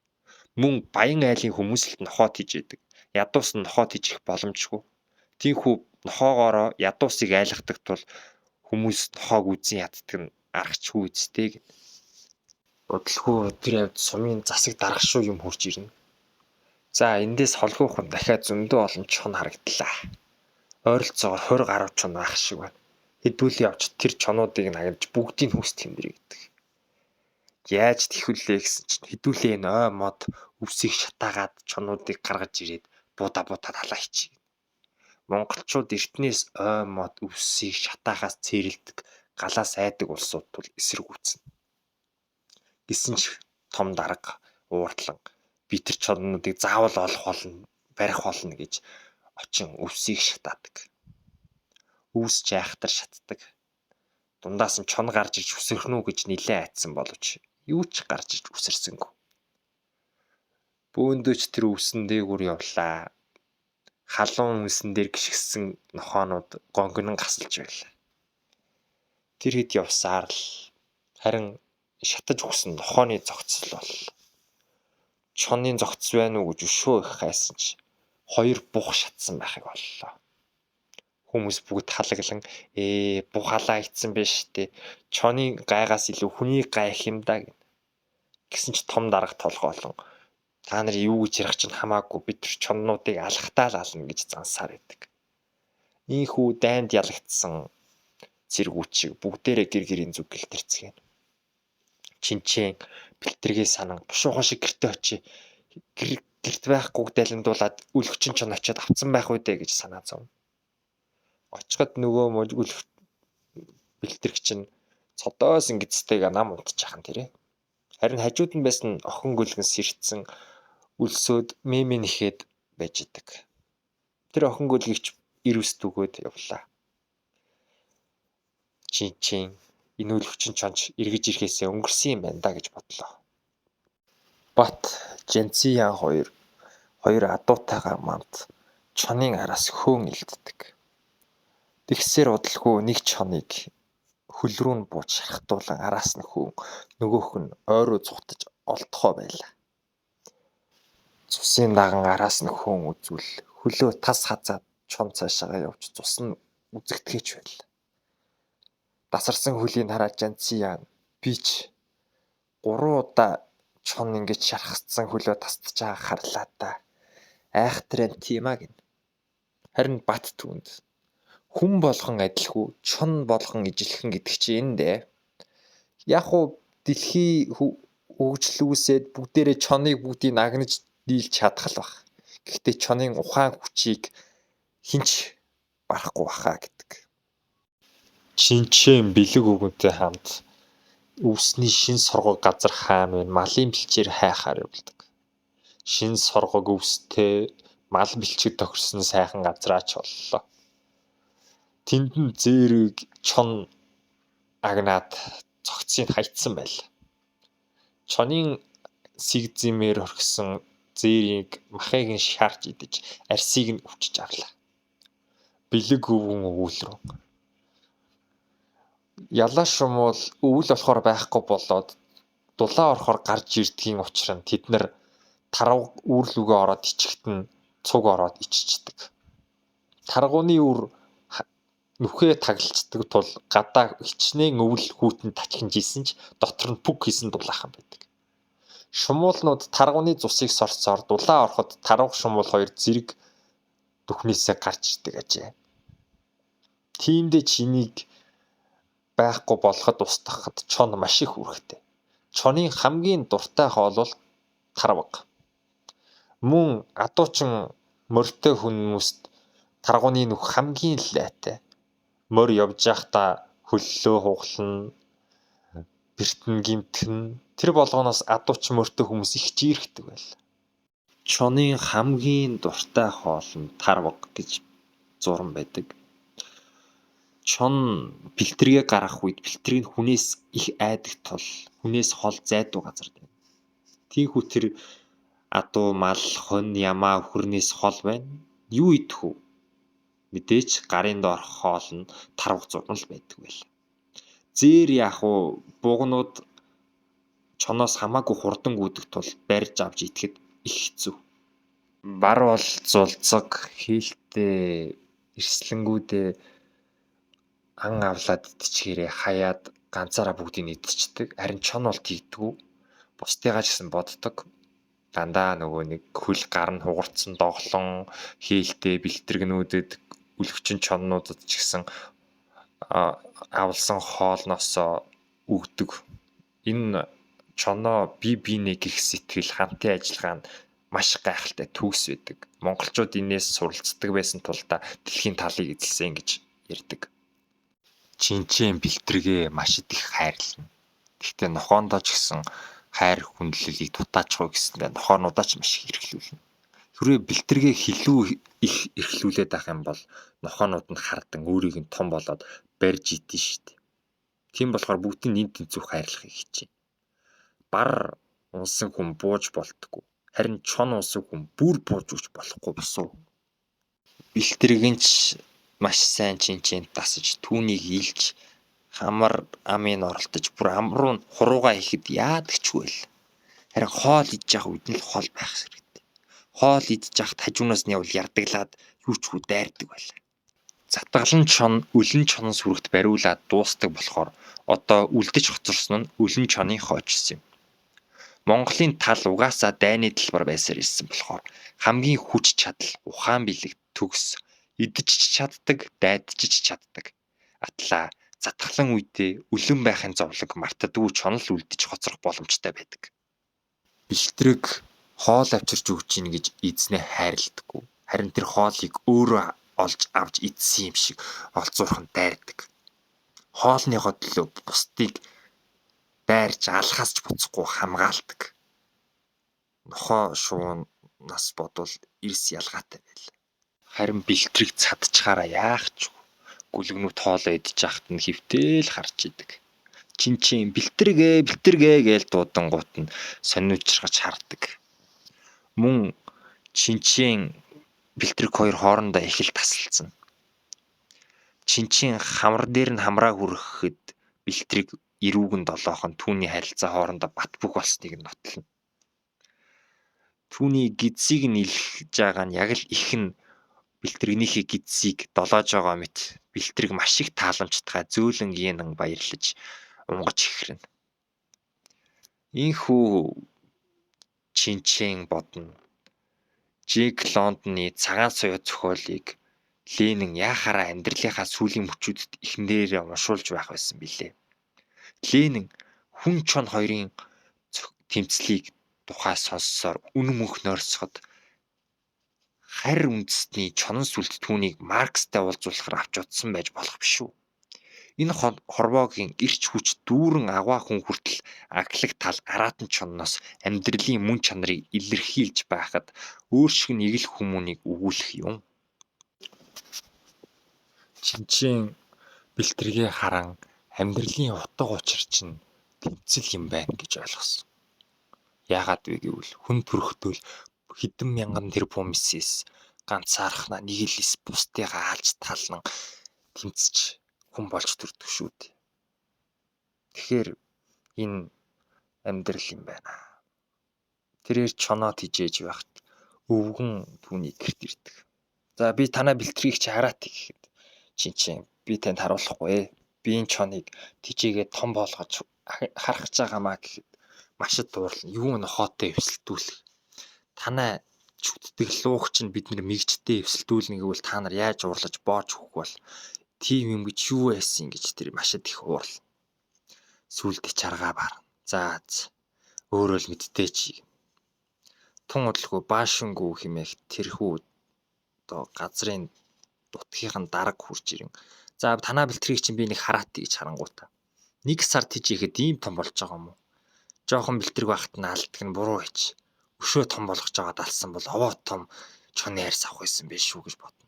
Мөн баян айлын хүмүүс л нохоо тижээдэг. Ядуус нь нохоо тижих боломжгүй. Тиймээс нохоогоороо ядуусыг айлгадаг тул хүмүүс нохоог үзэн яддаг нь аргачгүй үсттэй гэнэ. Удалгүй тэр явд сумын засаг даргашуу юм хурж ирнэ. За эндээс холгүйхан дахиад зөндөө олон чон харагдлаа. Ойролцоогоор 20 гаруй чон байх шиг байна. Хэдүүлээ явж тэр чонуудыг нагнаж бүгдийг хүүс тэмдрэ гэдэг. Яаж тэхвүлээ гэсэн чинь хэдүүлээ энэ ой мод өвсийг шатаагаад чонуудыг гаргаж ирээд буудаа буудаа талаа хичээ. Монголчууд эртнээс ой мод өвсийг шатаахаас цээрэлдэг, галаас айдаг улсууд тул эсэргүүцнэ. Гэсэн ч том дарга уурдлан би тэр чоннуудыг заавал олох болно, барих болно гэж очин өвсийг шатаадаг. Өвс ч айхтар шатдаг. Дундаас нь чон гарч иж үсэрхнэ үү гэж нилээн айдсан боловч юу ч гарч иж үсэрсэнгүй. Бөөндөөч тэр өвсөн дээгүүр явлаа. Халуун үнсэн дээр гიშгсэн нохоонууд гонгонон гасалж байлаа. Тэр хэд явсаар л харин шатаж өгсөн нохооны зогцол боллоо. Чонын зогц байна уу гэж өшөө их хайсан чи хоёр бух шатсан байхыг оллоо. Хүмүүс бүгд халаглан бух халаа ицсэн байж штэ. Чонын гайгаас илүү хүний гай их юм да гэнэ. Гэсэн чи том дарга толгоолон та нар юу гэж ярих чинь хамаагүй, бид тэр чоннуудыг алхтаа л ална гэж зансаар байдаг. Ийхүү дайнд ялагдсан цэргүүчийг бүгдээрээ гэр гэрийн зүг гэлтэрцгээнэ. Чинчэн бэлтэргээ санан бушуухан шиг гэртээ очие. Гэрт байхгүйг далимдуулаад өлөгчин чон очиод авцсан байх үү дээ гэж санаа зовно. Очиход нөгөө өлөх бэлтгэгч нь цодоос ингэцтэйг нам унтчихсан тэрэ. Харин хажууд нь байсан охин гүлгэн сэрцэн өлсөөд мэмэ нэхэд байж идэг. Тэр охин гүлгийч ир үст өгөөд явлаа. Чинчин энэ өлөгчин чонч эргэж ирэхээсээ өнгөрсөн юм байна да гэж бодлоо. Бат Жанциян хоёр адуутайгаа манд чонын араас хөөн илддэг. Тэгсээр удалгүй нэг чоныг хөл рүү нь бууж шархтуулан араас нь хөөн нөгөөх нь ойруу зугтаж олдохоо байлаа. Цусын даган араас нь хөөн үзвэл хөлөө тас хазаад чон цаашаагаа явж цус нь үзэгдэхэж байлаа. Дасарсан хөлийг хараад Жанциян би ч 3 удаа чон ингэж шархацсан хөлөө тасдаж байгаа харлаа та. Айхтар амт юм а гэнэ. Харин Бат түүнд хүн болгон адилгүй, чон болгон ижилхэн гэдэг чи энэ дээ. Яг уу дэлхий хөгжлүүсээд бүгдээрээ чоныг бүгдийг нагнаж дийлж чадах л баг. Гэхдээ чонын ухаан хүчийг хинч барахгүй баха гэдэг. Чинчэн бэлэг өвгөнтэй хамт өвсний шин соргог газар хаана вэ? Малын бэлчээр хайхаар явдаг. Шин соргог өвстэй мал бэлчиг тохирсон сайхан газраач боллоо. Тэнд нь зээрэг чон агнаад цогцыг хайцсан байл. Чонын сигзимээр орхисон зээрийг махыг нь шаарч идэж арсыг нь өвчиж авлаа. Бэлэг өвгөн өвөл рүү. Ялаа шумуул өвөл болохоор байхгүй болоод дулаан орохоор гарч ирдгийн учир нь тэд нар тарав үүрлүүгээ ороод ичгэт нь цуг ороод иччихдэг. Таргууны үр нүхээ тагалцдаг тул гадаа хичнээн өвөл хүйтэн тачхинжсэн ч дотор нь пүг хийсэн дулаахан байдаг. Шумуулнууд таргууны цусыг сорсоор дулаан ороход тарвага шумуул хоёр зэрэг нүхнээсээ гарч ирдэг ажээ. Тиймдээ чинийг байхгүй болоход устгахад чон маш их үүрэгтэй. Чонын хамгийн дуртай хоол бол тарвага. Мөн адуучин морьтой хүмүүст таргууны нүх хамгийн лайтай. Морь явж байхдаа хөллөө хугална, бэртэн гимтгэн. Тэр болгоноос адуучин морьтой хүмүүс их жийрхдэг байл. Чонын хамгийн дуртай хоол нь тарвага гэж зуран байдаг. Чон бэлтэргээ гаргах үед бэлтрэг нь хүнээс их айдаг тул хүнээс хол зайдуу газар байна. Тийхүү тэр адуу, мал, хонь, ямаа үхрнээс хол байна. Юу идэх вэ? Мэдээж гарын доорх хоол нь тарвага зурмал байдаг байл. Зээр яах вэ? Бугнууд чоноос хамаагүй хурдан гүйдэг тул барьж авч идэхэд их хэцүү. Бар бол зулцэг, хийлтэй эрслэнгүүдээ ан авлаад идчихээрээ хаяад ганцаараа бүгдийг идчихдэг. Харин чон бол тэгдэггүй. Бусдыгаа ч гэсэн боддог. Дандаа нөгөө нэг хөл гар нь хугарцсан доглон хийлтэй бэлтрэгнүүдэд өлөгчин чоннуудад ч гэсэн авалсан хоолноосоо өгдөг. Энэ чоноо бие биенээ гих сэтгэл хамтын ажиллагаа нь маш гайхалтай төгс байдаг. Монголчууд энээс суралцдаг байсан тул та дэлхийн талыг эзэлсэн гэж ярьдаг. Чинчээн бэлтрэгээ маш их хайрлана. Гэхдээ нохоондоо ч гэсэн хайр хүндлэлийг дутаачихгүй гэсэндээ нохоонуудаа ч маш их эрхлүүлнэ. Хэрвээ бэлтрэгээ илүү их эрхлүүлээд байх юм бол нохоонууд нь хардан өөрийг нь том болоод барьж идэн шүү дээ. Тийм болохоор бүгдийг нь энд тэнцвэх хайрлахыг хичээнэ. Бар унсан хүн бууж болтгоо. Харин чон унсан хүн бүр бууж өгч болохгүй босуу. Бэлтрэг нь ч маш сайн чинчээнд дасаж түүнийг илж хамар амыг оролдож бүр ам руу хуруугаа ихэд яадаг ч үйл. Харин хоол идэж явах үед нь л хол байх хэрэгтэй. Хоол идэж явахад хажуунаас нь явбал ярдаглаад юу ч хүү дайрдаг байлаа. Затгалан чон өлөн чонон сүрэгт бариулаад дуустдаг болохоор одоо үлдэж хоцорсон нь өлөн чонын хойчсон юм. Монголын тал угаасаа дайны талбар байсаар ирсэн болохоор хамгийн хүч чадал, ухаан бэлэг төгс, идэж ч чаддаг, дайдаж ч чаддаг. Атлаа затхлан үедээ өлөн байхын зовлон мартадгүй чонол үлдэж хоцрох боломжтой байдаг. Бэлтрэг хоол авчирч өгч ийн гэж эзнээ хайрладаггүй. Харин тэр хоолыг өөрөө олж авч идсэн юм шиг олзуурхан дайрдаг. Хоолныхоо төлөө бусдыг дайрч алхаас ч буцахгүй хамгаалдаг. Нохой шуунаас бодвол эрс ялгаатай байл. Харин бэлтрэг цадчихаараа яах ч вэ? Гүлгнүүд хоолоо идэж байхад нь хэвтээл харж идэг. Чинчээн бэлтрэгээ бэлтрэгээ гээл дуудангуут нь сониучргаж хардаг. Мөн чинчээн бэлтрэг хоёр хоорондоо их л тасалдсан. Чинчээн хамар дээр нь хамраа хүрэхэд бэлтрэг эрүүгэн долоохон түүний харилцаа хоорондоо бат бөх болсныг нь нотлоно. Түүний гэдсийг нь илж байгаа нь яг л их нь бэлтрэгнийхээ гэдсийг долоож байгаа мэт бэлтрэг маш их тааламжтайгаа зөөлөн гинэн баярлаж унгаж ихрэнэ. Ийхүү Чинчээн бодно. Жек Лондоны Цагаан соёо зохиолыг Ленин яахаараа амьдралынхаа сүүлийн мөчүүдэд эхнэрээрээ уншуулж байх байсан билээ. Ленин хүн чон хоёрын тэмцлийг тухай сонссоор үнэн мөнх нойрсоход харь үндэстний чонон сүлд түүнийг Маркстай уулзуулахаар авч утсан байж болох биш үү? Энэ хорвоогийн эрч хүч дүүрэн агуй хүн хүртэл аглаг тал араатан чонноос амьдралын мөн чанарыг илэрхийлж байхад өөр шиг нэг л хүмүүнийг өгүүлэх юм. Чинчээн бэлтрэгээ харан амьдралын утга учир чинь тэмцэл юм байна гэж ойлгосон. Яагаад вэ гэвэл хүн төрөхдөө л хэдэн мянган тэрбум эсээс ганцаархнаа нэг л эс бусдыгаа алж талнан тэмцэж хүн болж төрдөг шүү дээ. Тэгэхээр энэ амьдрал юм байна. Тэрээр чоноо тижээж байхад өвгөн түүний гэрт ирдэг. За би танай бэлтрийг чи хараат гэхэд чинчээн би танд харуулахгүй. Би энэ чоныг тижээгээ том болгож харах гэж байгаамаа гэхэд маш дуурлана. Юу нохоотой эвсэлтүүлэх. Танай чүтдэг луугч нь бид нар мэгчтэй эвсэлтүүлнэ гэвэл та нар яаж уурлаж боож өгөх бол тийм юм гэж юу байсан гэж тэр маш их уурлана. Сүулдэ чаргаа барна. За өөрөө л мэдтэй чи. Тун удалгүй баашингүй хэмээх тэрхүү одоо газрын дутгийнхын дарга хурж ирэн. За танаа бэлтрийг чинь би нэг хараат гэж харангуйта. Нэг сар тижээхэд ийм том болж байгаа юм уу? Жохон бэлтрэг байхад нь алдаг нь буруу хийж. Өшөө том болгож аваад алсан бол овоо том чоны арьс авах байсан байх шүү гэж бодно.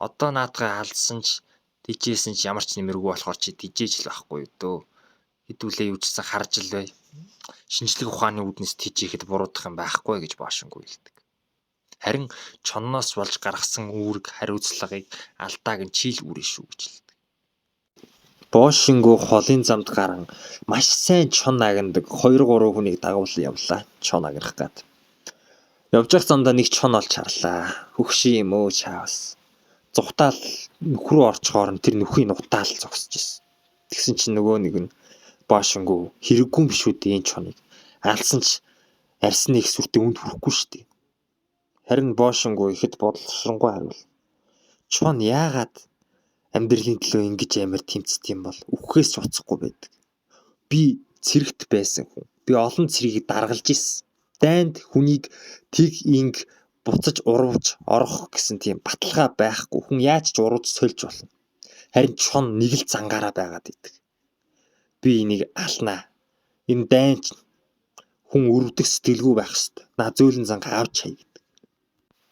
Одоо наадхаа алдсан ч тижээсэн ч ямар ч нэмэргүй болохоор чи тижээж л байхгүй юу дөө. Хэдүүлээ юу ч гэсэн харж л бай. Шинжлэх ухааны үүднээс тижээхэд буруудах юм байхгүй гэж Боошингүй хэлдэг. Харин чонноос болж гаргасан үүрэг хариуцлагыг алдааг нь чи л үүрнэ шүү гэж хэлдэг. Боошингүү холын замд гаран маш сайн чон агнадаг 2 3 хүнийг дагуулан явлаа. Чон агнах гээд. Явж явах замдаа нэг чон олж харлаа. Хөгшин юм өө чаавас. Зугтаал нүх рүү орчхоор нь тэр нүхийг нутаал зогсож ирсэн. Тэгсэн чинь нөгөө нэг нь Боошингүү хэрэггүй юм биш үү дээ энэ чоныг. Алсан ч арьсны их сүртэй үнд хүрэхгүй шүү дээ. Харин Боошингүү ихэд бодлошронгуй хариулна. Чон яагаад амьдралын төлөө ингэж амар тэмцдэг юм бол үхэхээс ч уцахгүй байдаг. Би цэрэгт байсан хүн. Би олон цэргийг даргалж ирсэн. Дайнд хүнийг тэг инг буцаж урвж орох гэсэн тийм баталгаа байхгүй. Хүн яаж ч урвж сольж болно. Харин чон нэг л зангаараа байгаад идэг. Би энийг алнаа. Энэ дайн ч хүн өрөвдөх сэтгэлгүй байх хэвээр. Наа зөөлөн зангаа авч хай гэдэг.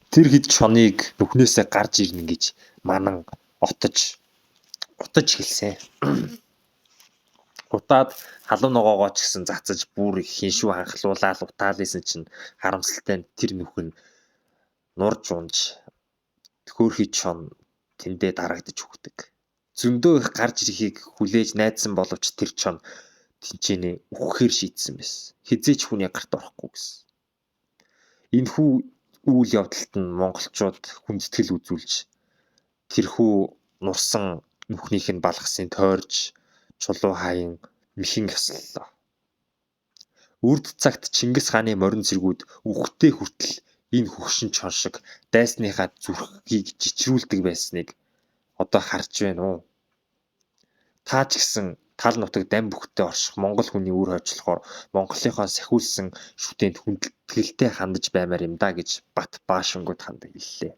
Тэр хэд чоныг нүхнээсээ гарч ирнэ гэж манан отож хэлсэн. Утаад халуун ногоогоо ч гэсэн цацаж бүр хиншүү ханхлуулаад утаалсэн чинь харамсалтай нь тэр нүх нь нурж унж хөөрхий чон тэндээ дарагдаж үхдэг. Зөндөө их гарч ирэхийг хүлээж найдсан боловч тэр чон тэнчэнэ үхэхээр шийдсэн байсан. Хэзээ ч хүний гарт орохгүй гэсэн. Энэхүү үйл явдалд нь монголчууд хүндэтгэл үзүүлж тэрхүү нурсан нүхнийх нь балгасын тойрж чулуу хаян мэхэн ёслолоо. Үрд цагт Чингис хааны морин цэргүүд үхтээ хүртэл энэ хөгшин чон шиг дайсныхаа зүрхийг жичрүүлдэг байсныг одоо харж байна уу? Та ч гэсэн тал нутаг дам бүхтэй орших монгол хүний үр хойчлохоор Монголынхоо сахиулсан шүтээнд хүндэтгэлтэй хандаж баймаар юм да гэж Бат Баашингууд хандан хэллээ.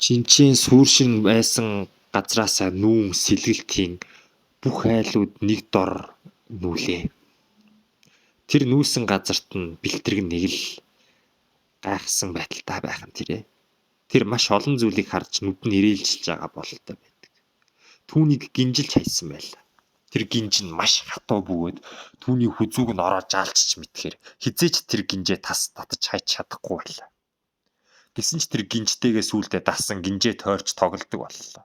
Чинчийн сүршин байсан газраасаа нүүн сэлгэлтийн бүх айлууд нэг дор нүүлээ. Тэр нүүсэн газарт нь бэлтрэг нэг л гайхсан байдалтай байх нь тэрэ. Тэр маш олон зүйлийг харж нүд нь ирээлжилж байгаа бололтой байдаг. Түүнийг гинжилж хайсан байлаа. Тэр гинж нь маш хатуу бөгөөд түүний хүзүүг нь ороо жалчж мэдхээр хэзээ ч тэр гинжээ тас татаж хайч чадахгүй байлаа. Гэсэн ч тэр гинжтэйгээ сүүлдээ дасан гинжээ тойрч тоглодог боллоо.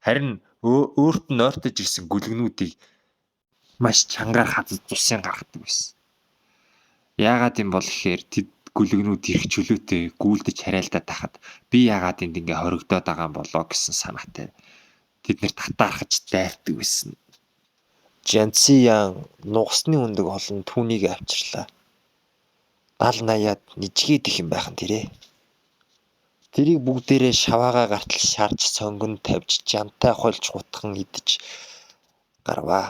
Харин өөрт нь нойртож ирсэн гүлгнүүдийг маш чангаар хазаж цусын гаргадаг байсан. Яагаад юм бол гэхээр тэд гүлгнүүд эрх чөлөөтэй гүйлдэж харайлдаад тахад би яагаад энд ингээ хоригдоод байгаа юм болоо гэсэн санаатай тэд нэр татаархаж дайрдаг байсан. Жанциян нугасны өндөг олон түүнийг авчирлаа. 70 80-аад нижгээд их юм байх нь тэрэ. Тэрийг бүгдээрээ шаваагаа гартал шарж сонгон тавьж жантай хольж хутган идэж гарваа.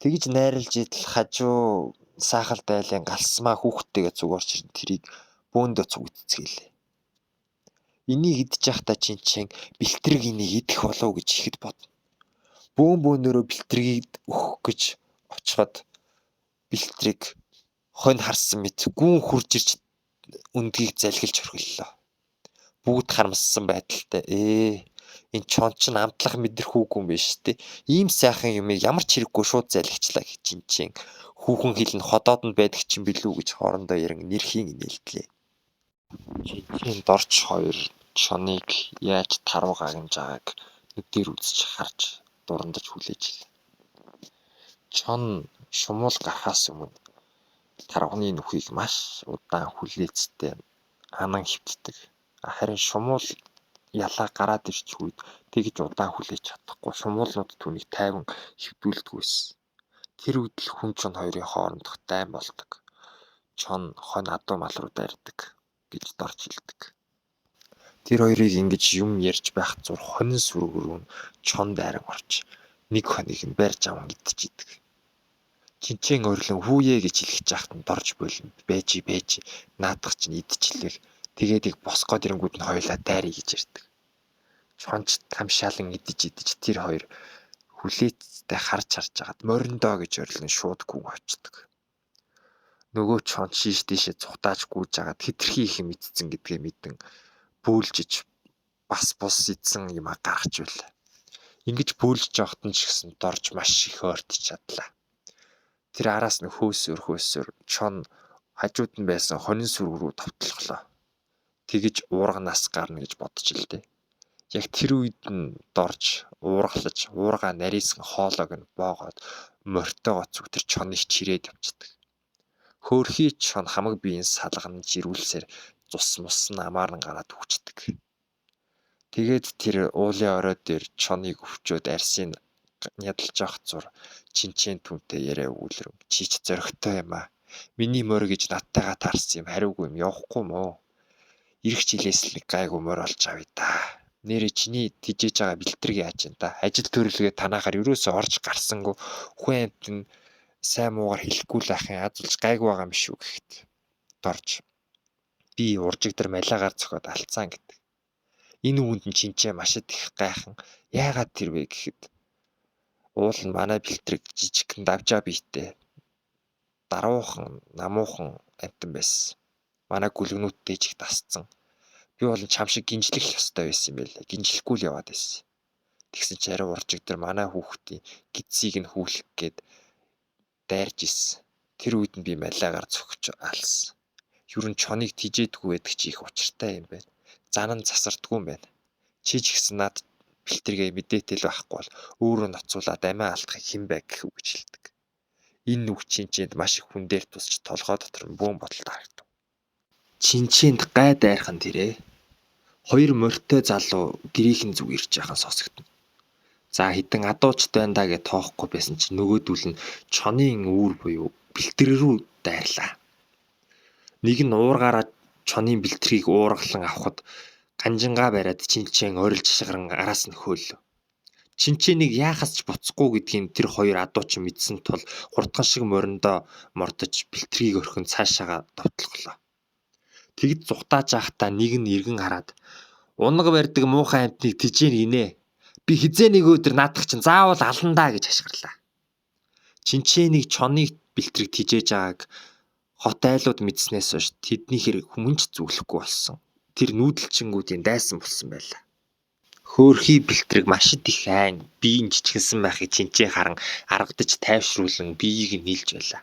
Тэгж найрлаж идэл хажуу саахал дайлын галсмаа хүүхдтэйгээ цуг орж ирэн тэрийг бөөндөө цуг идцгээлээ. Энийг идэж байхдаа Чинчин бэлтрэг энийг идэх болов уу гэж ихэд бодно. Бөөн бөөнөрөө бэлтрэгийг өгөх гэж очиход бэлтрэг хонь харсан мэт гүн хурж ирж өндгийг залгилж орхиллоо. Бүгд харамссан байдалтай энэ чон чинь амтлах мэдрэхүйгүй юм биш үү? Ийм сайхан юмыг ямар ч хэрэггүй шууд залгичлаа гэж Чинчин хүүхэн хэл нь ходоод нь байдаг чинь билүү гэж хоорондоо ярин нэрхийн инээлдлээ. Чинчин дорч хоёр чоныг яаж тарвага агнаж байгааг нүдээр үзэж харж дурандаж хүлээж илээ. Чон шумуул гарахаас өмнө тарваганы нүхийг маш удаан хүлээцтэй анан хэвтдэг. Харин шумуул ялаа гараад ирчих үед тэгж удаан хүлээж чадахгүй шумуулнууд түүнийг тайван хэвтүүлдэг байсан. Тэр үед л хүн чон хоёрын хоорондох дайн болдог. Чон хонь адуу мал руу дайрдаг гэж дорж хэлдэг. Тэр хоёрыг ингэж юм ярьж байх зур хонин сүрэг рүү чон дайран орж нэг хоныг нь барьж аван идчихийдэг. Чинчэн ойрлон хүүе гэж хэлэх жахт нь дорж болинд байж байж наадах чинь идчихлээ. Тэгээд их босгоод ирэнгүүд нь хоёулаа дайръя гэж ярьдаг. Чонч тамшаалан идэж идэж тэр хоёр хүлээцтэй харж харж хагаад мориндоо гэж орилон шууд гүн очдог. Нөгөө чон шийш тийшээ цухтааж гүйж агаад хэтэрхий их юм идсэн гэдгээ мэдэн бөөлжиж бас бус идсэн юмаа гаргаж байлаа. Ингэж бөөлжиж явахад нь ч гэсэн дорж маш их ойртож чадлаа. Тэр араас нь хөөсөөр хөөсөөр чон хажууд нь байсан хонин сүрэг рүү товтлголоо. Тэгэж уурганаас гарна гэж бодож л дээ. Яг тэр үед нь дорж уургалаж уурга нарийсан хоолойг нь боогоод морьтойгоо зүг тэр чоныг чирээд явчихдаг. Хөөрхий чон хамаг биеийн салган жирүүлсээр цус мус нь амаар нь гараад үхчихдэг. Тэгээд тэр уулын орой дээр чоныг өвчөөд арьсыг ядалж явах зур Чинчээн түүнтэй яриа өгүүлрэн чи ч зоригтой юм аа. Миний морь гэж надтайгаа таарсан юм хариугүй юм явахгүй мөө. Ирэх жилээс л нэг гайгүй морь олж авъя да. Нээрээ чиний тижээж байгаа бэлтрэг яаж юм да. Ажил төрөлгөө танаагаар ерөөсөө орж гарсангүй хүн амьтан нь сайн муугар хэлэхгүй л ахын аз болж гайгүй байгаа юм шүү гэхэд дорж би уржигдар малиагаар цохиод алдсан гэдэг. Энэ үгэнд нь Чинчээ маш их гайхан яагаад тэр вэ гэхэд уул нь манай бэлтрэг жижигхэн давжаа биетэй даруухан намуухан амьтан байсан. Манай гүлгнүүдтэй ч их дасцсан. Би бол чам шиг гинжлэх ёстой байсан юм байлээ. Гинжлэхгүй л яваад байсан. Тэгсэн чи ариу уржигдар манай хүүхдийн гидсийг нь хүлэх гээд дайрж исэн. Тэр үед нь би малиагаар цохиж алсан. Ер нь чоныг тижээдгүй байдаг чи их учиртай юм байна. Зан нь засардгүй юм байна. Чи ч гэсэн над бэлтэргээ мэдээтэй л байхгүй бол өөрөө ноцуулаад амиа алдахыг хэн бэ гэх үг гэж хэлдэг. Энэ нүг Чинчээнд маш их хүн дээр тусч толгой дотор нь бөөн бодолд харагдав. Чинчээнд гай дайрхан тэрэ. Хоёр морьтой залуу гэрийнхэн зүг ирж яхан сонсогдоно. За хідэн адуучд байна даа гэж тоохгүй байсан чинь нөгөөдөл нь чонын үүр буюу бэлтрэг рүү дайрлаа. Нэг нь уургаараа чонын бэлтрийг уургалан авахад ганжингаа бариад Чинчээн орилж шагаран араас нь хөөлөө. Чинчээнийг яахаас ч буцахгүй гэдгийг тэр хоёр адуучин мэдсэн тул хурдхан шиг мориндоо мордож бэлтрийг орхин цаашаага довтлголоо. Тэгэд зугтааж байхдаа нэг нь эргэн хараад унаг барьдаг муухай амьтныг тижээн гинэ. Би хизээ нэг өдөр наадах чинь заавал ална даа гэж хашгирлаа. Чинчээнийг чоныг бэлтрэг тижээж байгааг хот айлууд мэдснээс хойш тэдний хэрэг хүмүүн ч зүглэхгүй болсон. Тэр нүүдэлчингүүдийн дайсан болсон байлаа. Хөөрхий бэлтрэг маш их айн биеийн жижигэнсэн байхыг Чинчээ харан аргадаж тайвшруулан биеийг нь нийлж байлаа.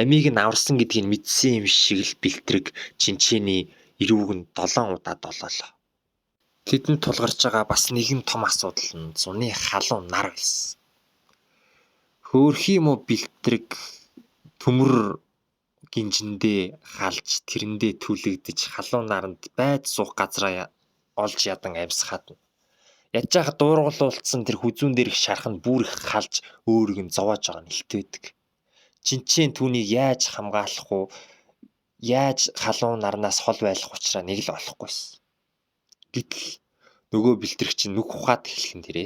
Амийг нь аварсан гэдгийг мэдсэн юм шиг л бэлтрэг Чинчээний эрүүг нь 7 удаа долоолоо. Тэдэнд тулгарч байгаа бас нэгэн том асуудал нь зуны халуун нар байсан. Хөөрхий муу бэлтрэг төмөр гинжиндээ халж тэрэндээ түлэгдэж халуун наранд байж суух газраа олж ядан амьсгаад. Ядж байхад дуургалуулсан тэр хүзүүн дээрх шарх нь бүр их халж өөрийг нь зовоож байгаа нь илтвэдэг. Чинчээн түүнийг яаж хамгаалах уу? Яаж халуун нарнаас хол байлгах учраа нэг л олохгүйсэн. Гэтэл нөгөө бэлтрэг чинь нүх ухаад эхлэх нь тэрэ.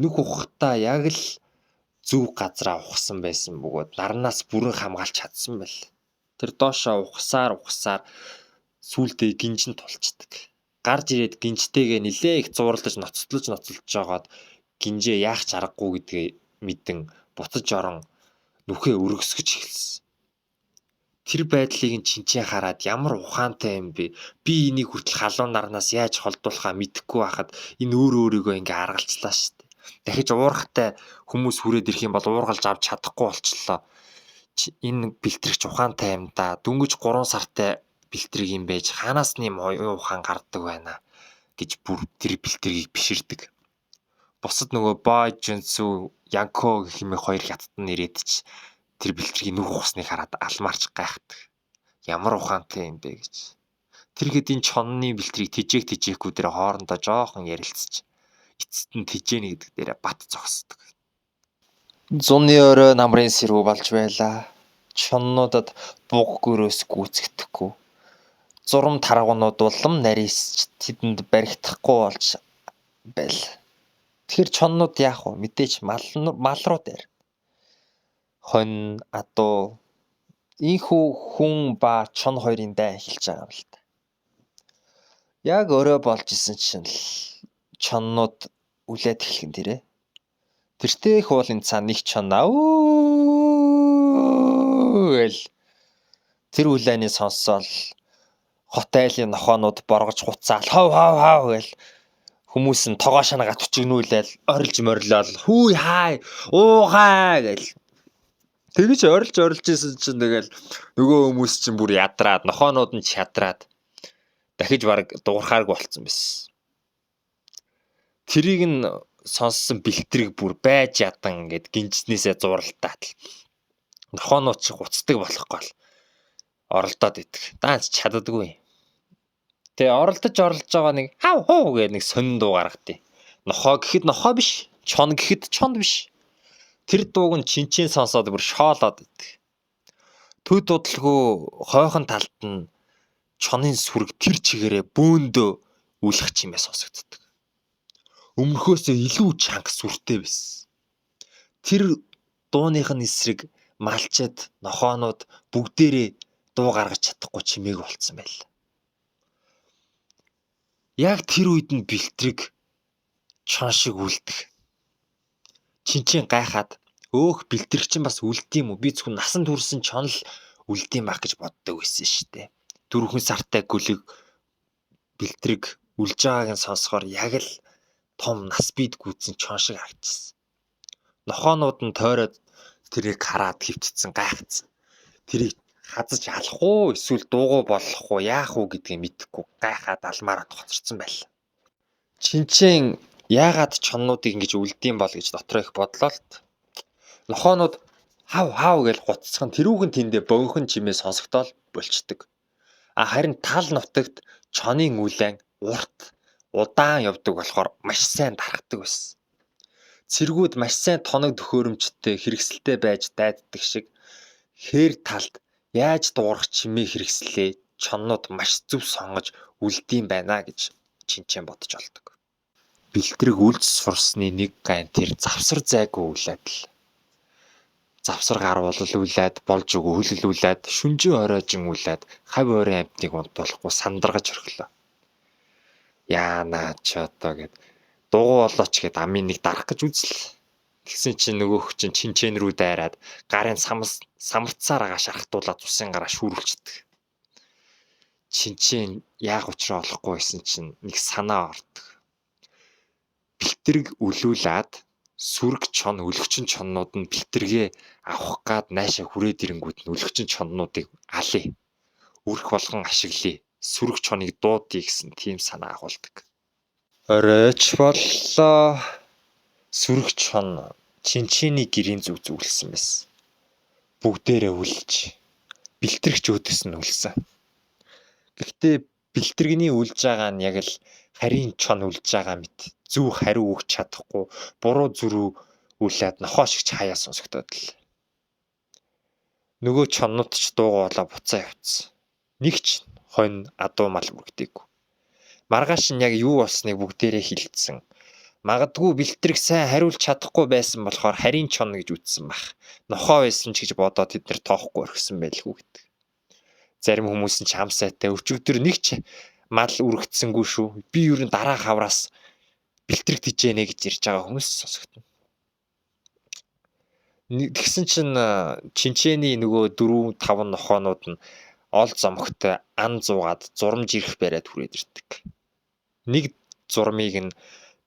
Нүх ухахдаа яг л зөв газраа ухсан байсан бөгөөд нарнаас бүрэн хамгаалж чадсан байл. Тэр доошоо ухсаар ухсаар сүүлдээ гинжин тулцдаг. Гарч ирээд гинжтэйгээ нилээ их зууралдаж ноцтлож ноцолж жогоод гинжээ яах ч аргагүй гэдгээ мэдэн буцаж орон нүхээ өргөсгөж эхэлсэн. Тэр байдлыг нь Чинчээ хараад ямар ухаантай юм бэ? Би энийг хүртэл халуун нарнаас яаж холдуулахаа мэдэхгүй байхад энэ өөр өөрийгөө ингээ аргалцлаа шүү дээ. Дахиж уурхтай хүмүүс хүрээд ирэх юм бол уургалж авч чадахгүй болчлоо. Энэ бэлтрэгч ухаантай юм да. Дөнгөж 3 сартай бэлтрэг юм байж хаанаас нэм оюун ухаан гардаг байна гэж бүр тэр бэлтрэгийг биширдэг. Бусад нөгөө Бой Жүнсү, Янко гэх хэмээх хоёр хятад нь ирээд ч тэр бэлтрэгийн нүх ухсныг хараад алмаарч гайхдаг. Ямар ухаантай юм бэ гэж. Тэр хэдийн чонны бэлтрийг тижээх тижээхгүй дээр хоорондоо жоохон ярилцаж эцэст нь тижээнэ гэдэг дээрээ бат зогсдог. Зуны орой намрын сэрүү болж байлаа. Чоннуудад буг гөрөөс гүйцэгдэхгүй. Зурам таргуунууд улам нарийсч тэдэнд баригдахгүй болж байл. Тэгэхээр чоннууд яах вэ? Мэдээж мал руу дайрна. Хонь, адуу ийхүү хүн ба чон хоёрын дайн эхэлж байгаа юм л та. Яг орой болж исэн чинь л чоннууд үлээд эхлэх нь тэрэ. Тэртээ их уулын цаана нэг чон ауу Гэл тэр үлээний сонсоол хот айлын нохоонууд боргож хуцаал хов хов хов гэл хүмүүс нь тогоо шанагаа түчигнүүлээл орилж морилол хүй хай уухай гэл тэгж орилж орилж исэн чинь тэгэл нөгөө хүмүүс чинь бүр ядраад нохоонууд нь ч ядраад дахиж бараг дуурхааргүй болцсон байсан. Тэрийг нь сонссон бэлтрэг бүр байж ядан гэд гинжснээсээ зууралтаад л нохоонууд чи гуцдаг болохгүй л оролдоод идэх. Даанч чаддаггүй. Тэгээ оролдож оролдож байгаа нэг хав хуу гэдэг нэг сонин дуу гаргадیں۔ Нохоо гэхэд нохоо биш, чон гэхэд чонд биш. Тэр дууг нь чинчийн сонсоод бүр шоолоод идэх. Төд удалгүй хойхон талд нь чонын сүрэг тэр чигээрээ бөөндөө үлэх чимээ сонсогддог. Өмнөхөөсөө илүү чанга сүртэй байсан. Тэр дууных нь эсрэг малчид, нохоонууд бүгдээрээ дуу гаргаж чадахгүй чимээг болцсон байл. Яг тэр үед нь бэлтрэг чон шиг үлдэх. Чинчин гайхаад өөх бэлтрэг чинь бас үлд юм уу? Би зөвхөн насан турсан чон л үлд юм байх гэж боддог байсан шүү дээ. 4 сартай гүлэг бэлтрэг үлж байгааг нь сонсохоор яг л том нас бид гүйтсэн чон шиг харагдчихсан. Нохоонууд нь тойроод тэрийг хараад хөвтцэн гайхацсан. Тэрийг хазаж алах уу эсвэл дуугүй болох уу яах уу гэдгийг мэдэхгүй гайхаад алмаараа тоцорсон байл. Чинчэн яагаад чоннуудыг ингэж үлдэм бол гэж дотроо их бодлоо л. Нохоонууд хав хав гэж гуцсах нь тэрүүгэн тэндээ богинохон чимээ сонсогдоол болчдөг. А харин тал нутагт чонын үлэн урт удаан явдаг болохоор маш сайн дарахдаг байсан. Цэргүүд маш сайн тоног төхөөрөмжтэй хэрэгсэлтэй байж дайддаг шиг хээр талд яаж дуурах чимээ хэрэгслээ чоннууд маш зөв сонгож үлдэм байна гэж Чинчэн бодож олдог. Бэлтрэг үлж сурсны нэг гайн тэр завсар зайгүй үлээд л. Завсар гарвал үлээд, болж өгөө хөлөлүүлээд, шүнжин оройжин үлээд, хав ойрын амьтныг унтуулахгүй сандаргаж орхилоо. Яана ч одоо гэд дугуй болооч гэд амын нэг дарах гэж үзэл. Тэгсэн чинь нөгөөх чинь чинчэн рүү дайраад гарын самарцаар агаа шархтуулаад усын гараа шүүрүүлчихдэг. Чинчэн яах учраа олохгүй байсан чинь нэг санаа ордог. Бэлтрэг үлүүлээд сүрэг чон өлөгчин чоннууд нь бэлтрэгээ авах гад наашаа хүрээд ирэнгүүт нь өлөгчин чоннуудыг алъя. Үрх болгон ашиглая. Сүрэг чоныг дуудъя гэсэн тийм санаа агуулдаг. Оройч боллоо. Сүрэг чон чинчиний гэрийн зүг зүглсэн байсан. Бүгдээрээ үлж бэлтрэгч өөдөөс нь үлсэн. Гэхдээ бэлтрэгний үлж байгаа нь яг л харийн чон үлж байгаа мэт зөв хариу өгч чадахгүй буруу зүрүү үлээд нохоо шиг ч хаяа сонсогдоод л. Нөгөө чоннууд ч дуугаа болоо буцаа явцсан. Нэг ч хонь адуу мал үргэлдээгүй. Маргааш нь яг юу болсныг бүгдээрээ хилцсэн. Магадгүй бэлтрэг сайн хариулж чадахгүй байсан болохоор харийн чон гэж үтсэн бах. Нохоо байсан ч гэж бодоод тэд нар тоохгүй орхисон байлгүй гэдэг. Зарим хүмүүс нь ч хам сайтай өчигдөр нэг ч мал үргдсэнгүй шүү. Би ер нь дараа хавраас бэлтрэг тижээнэ гэж ирж байгаа хүмүүс сонсогдно. Тэгсэн чинь чинчээний нөгөө 4 5 нохоонууд нь ол зомгтой ан зуугаад зурамж ирэх бариад хүрээд ирдэг. Нэг зурмыг нь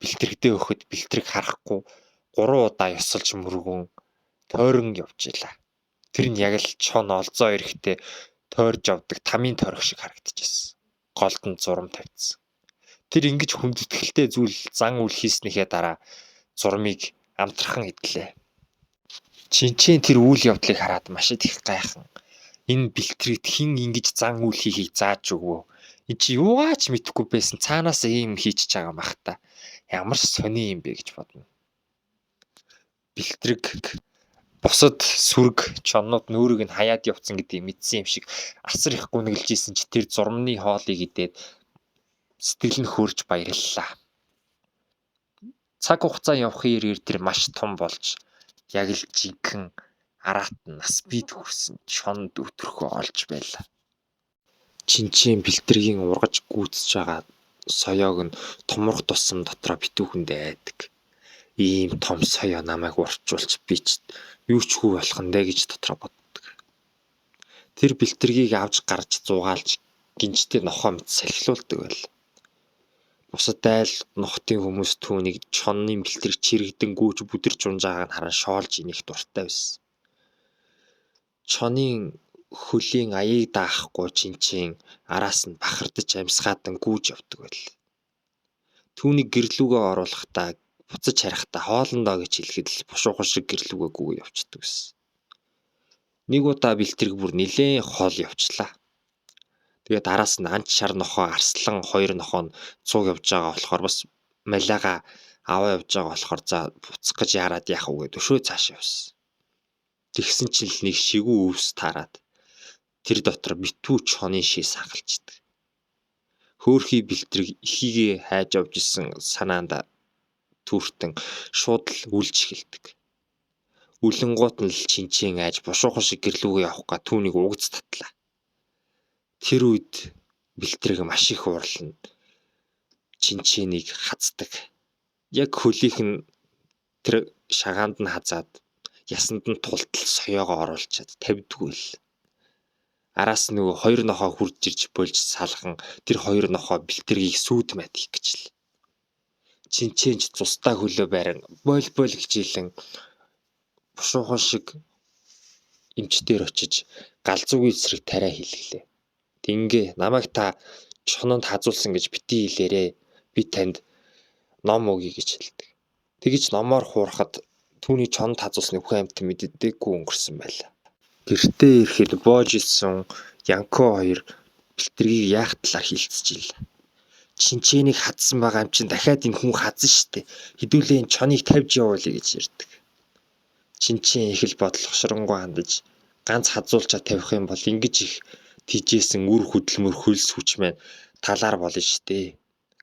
бэлтрэгдээ өгөхөд бэлтрэг харахгүй 3 удаа ёсолж мөргөн тойрон явж илаа. Тэр нь яг л чон олзоо ирэхдээ тойрж явдаг тамийн тойрог шиг харагдчихсэн. Голд нь зурам тавьчихсан. Тэр ингэж хүндэтгэлтэй зүйл зан үйл хийснийхээ дараа зурмыг амтрахан идлээ. Чинчэн тэр үйл явдлыг хараад маш их гайхан. Энэ бэлтрэгт хэн ингэж зан үйл хийхийг зааж өгвөө. Энд чи юугаа ч мэдэхгүй байсан цаанаас ийм хийчихэж байгаа юм бах та. Ямар сони юм бэ гэж бодно. Бэлтрэг бусад сүрэг чоннууд нүүрийг нь хаяад явцсан гэдгийг мэдсэн юм шиг асар их гүнгэлж исэн чи тэр зурмны хоолыг идээд сэтгэл нь хөөрч баярлалаа. Цаг хугацаа явахын эргээр тэр маш том болж яг л жинхэнэ араат нас бид хүрсэн чон өтөрхөө олж байлаа. Чинчийн бэлтрэгийн ургаж гүйцэж байгаа соёог нь томрох тусам дотроо битүүхэндээ айдаг. Ийм том соёо намайг урчуулж би ч юу ч хүү болох нь дээ гэж дотроо боддог. Тэр бэлтэргийг авч гарч зугаалж гинжтэй нохоо мэт салхилуулдаг байл. Бусад айл нохотын хүмүүс түүнийг чонны бэлтрэг чирэгдэн гүйж бүдэрч унж байгааг нь харан шоолж инех дуртай байсан. Чонын хөлийн аяыг даахгүй Чинчин араас нь бахардаж амьсгаадан гүйж явдаг байл. Түүнийг гэрлүүгээ оруулахдаа буцаж харихтаа хоолондоо гэж хэлэхэд л бушуухан шиг гэрлүүгээ гүгээ явчихдаг байсан. Нэг удаа бэлтрэг бүр нилээн хол явчлаа. Тэгээд араас нь анч шар нохоо, арслан хоёр нохоо нь цуг явж байгаа болохоор бас малиага аваа явж байгаа болохоор за буцах гэж яарад яах вэ гэж өшөө цааш явсан. Тэгсэн чинь л нэг шигүү өвс таарад тэр дотор битүү чонын ший сахалчдаг. Хөөхий бэлтрэг ихийгээ хайж явж исэн санаанд түүртэн шууд л үлж эхэлдэг. Үлэнгуут нь л чинчээн айж бушуухан шиг гэрлүүгээ явах га түүнийг угз татлаа. Тэр үед бэлтрэг маш их уурлана. Чинчээнийг хаздаг. Яг хөлийнх нь тэр шагаанд нь хазаад ясанд нь тултал соёогоо оруулчаад тавьдгүй л. Араас нөгөө хоёр нохоо хурж ирж болж салган тэр хоёр нохоо бэлтэргийг сүйд майд хийх гэж л. Чинчээнч цусдаа хөлөө байран бойл бойл хичээлэн бушуухан шиг эмчдэр очиж галзуугийн эсрэг тариа хийлгэлээ. Тингээ намайг та чононд хазуулсан гэж битгий хэлээрээ. Би танд ном өгье гэж хэлдэг. Тэгэж номоор хуурахад түүний чононд хазуулсныг хүн амьтан мэддэггүй өнгөрсөн байлаа. Гэртээ ирэхэд боож исэн Янко хоёр бэлтэргийг яах талаар хилцэж ил. Чинчээнийг хадсан байгаа юм чинь дахиад энэ хүн хазан штэ. Хэдүүлээ энэ чоныг тавьж явуулъя гэж ярьдаг. Чинчээн их л бодол хоширонгуй хандаж ганц хазуулчаа тавих юм бол ингэж их тижээсэн үр хөдөлмөр хөлс хүч маань талаар болно штэ.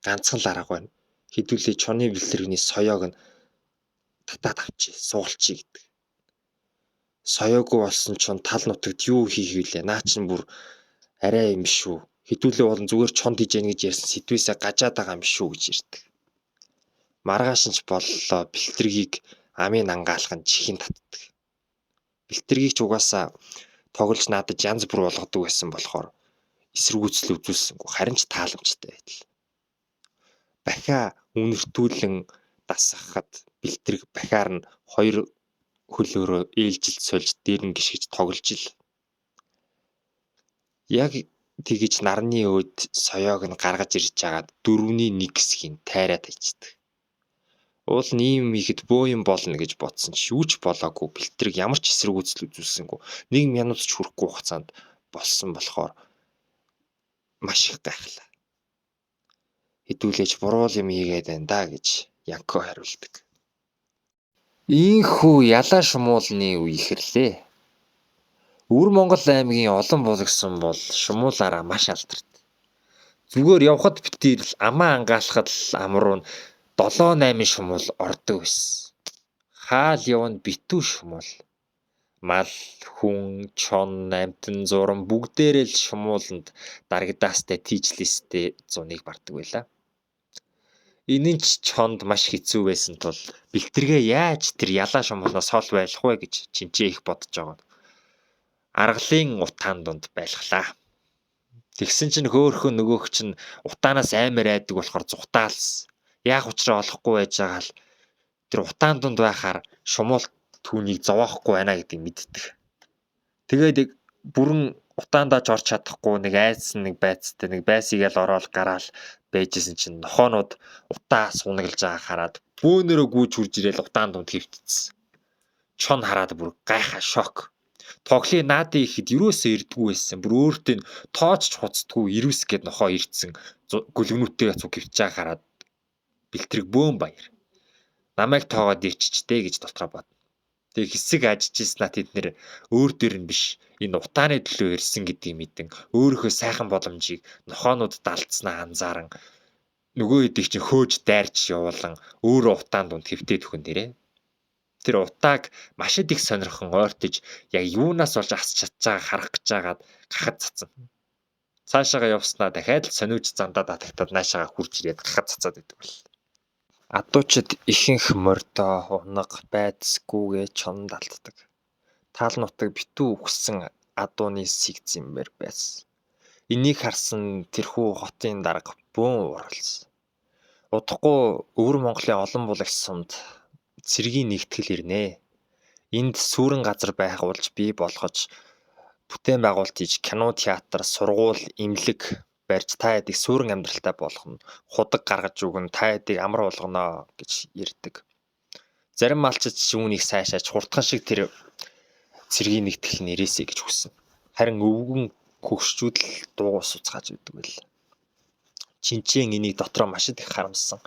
Ганцхан л арга байна. Хэдүүлээ чоны бэлтэрэгний соёог нь татаад авчи, суулчий гэдэг. Соёогүй болсон чон тал нутагт юу хийх вүлээ? Наа чин бүр арай юм шүү. Хэдүүлээ болон зүгээр чон тийжэн гэж ярьсан сэдвээсээ гажаад байгаа юм шүү гэж ярьдаг. Маргааш нь ч боллоо бэлтэргийг амын ангаалах нь чихэн татдаг. Бэлтэргийг ч угаасаа тоглож наадаж янз бүр болгодог байсан болохоор эсэргүүцэл үзүүлсэнгүй харин ч тааламжтай байдал. Бахиа үнэртүүлэн дасгахад бэлтрэг бахиар нь хоёр хөлөөрөө ээлжилт сольж дээр нь гიშгэж тоглож ил. Яг тэгэж нарны өөд соёог нь гаргаж ирж хагаад дөрөвний нэг хэсгийг тайраа тайчдаг. Уул нь ийм ихэд бөө юм болно гэж бодсон ч юу ч болоогүй бэлтрэг ямар ч эсэргүүцэл үзүүлсэнгүй нэг минут ч хүрэхгүй хугацаанд болсон болохоор маш их гайхлаа. Хэдүүлээч буруу юм хийгээд байна да гэж Янко хариулдаг. Ийхүү ялаа шумуулны үе ихэрлээ. Өвөр Монгол аймгийн олон булгсан бол шумуулаараа маш алдарт. Зүгээр явхад битэр л амаа ангаалахад л амруу нь 7 8 шумуул ордог байсан. Хаал явна битүү шумуул. Мал, хүн, чон, амьтан, зурам бүгдээрээ л шумууланд дарагдаастай тийжлээстэй зуныг бардаг байлаа. Энэ нь ч чонд маш хэцүү байсан тул бэлтэргээ яаж тэр ялаа шумуулнаас хол байлах вэ гэж чинчээ их бодож байгаа. Аргалын утаан дунд байлглаа. Тэгсэн чинь хөөхөн нөгөөх чинь утаанаас аймаар айдаг болохоор зугатаалсан. Яах учраа олохгүй байж байгаа л тэр утаан дунд байхаар шумуул түүнийг зовоохгүй байна гэдгийг мэддэг. Тэгээд бүрэн утаандаа ч орч чадахгүй нэг айдсан нэг байцтай нэг байсыг л ороод гараал байжсэн чинь нохоонууд утаа суунаглаж байгаа хараад бөөнөрөө гүйж хурж ирээл утаан дунд хэвтчихсэн. Чон хараад бүр гайхаа шок. Тоглын наадын ихэд юусоо ирдгүү байсан. Бүр өөртөө нь тооч ч хуцдаггүй ирвэс гэд нохоо ирдсэн. Гүлгнүүтээ цуг хөвч байгаа хараад бэлтрэг бөөн баяр. Намайг тоогоод ирчичтэй гэж дотроо бод. Тэгээ хэсэг ажижсэн тэд нэр өөр дөр нь биш энэ утааны төлөө ирсэн гэдгийг мэдэн өөрийнхөө сайхан боломжийг нохоонууд далдснаа анзааран нөгөө хэдийг чинь хөөж дайрч явуулан өөрөө утаан дунд хэвтээд өгөн дээрээ. Тэр утааг маш их сонирхон ойртож яг юунаас болж асч чадж байгааг харах гэж байгаад гахад цацсан. Цаашаага явснаа дахиад л сониуч зандаа татагтаад наашаага хурж ирээд гахад цацаад байдаг бол. Адуучид ихэнх морьдоо, унага, байдасгүйгээ чононд алддаг. Тал нутаг битүү үхсэн адууны сиг зэммэр байсан. Энийг харсан тэрхүү хотын дарга бөөн уурласан. Удахгүй өвөр Монголын олон булагч сумд цэргийн нэгтгэл ирнэ. Энд сүүрэн газар байгуулж бий болгож бүтээн байгуулалт хийж кино театр, сургууль, эмнэлэг барьж та хэдийг сүүрэн амьдралтай болгоно. Худаг гаргаж өгнө, та хэдийг амар болгоно гэж ярьдаг. Зарим малчид ч үүнийг сайшааж хурдхан шиг тэр цэргийн нэгтгэл нь ирээсэй гэж хүснэ. Харин өвгөн хөгшчүүд л дуугуй суцгааж өгдөг байл. Чинчэн энийг дотроо маш их харамссан.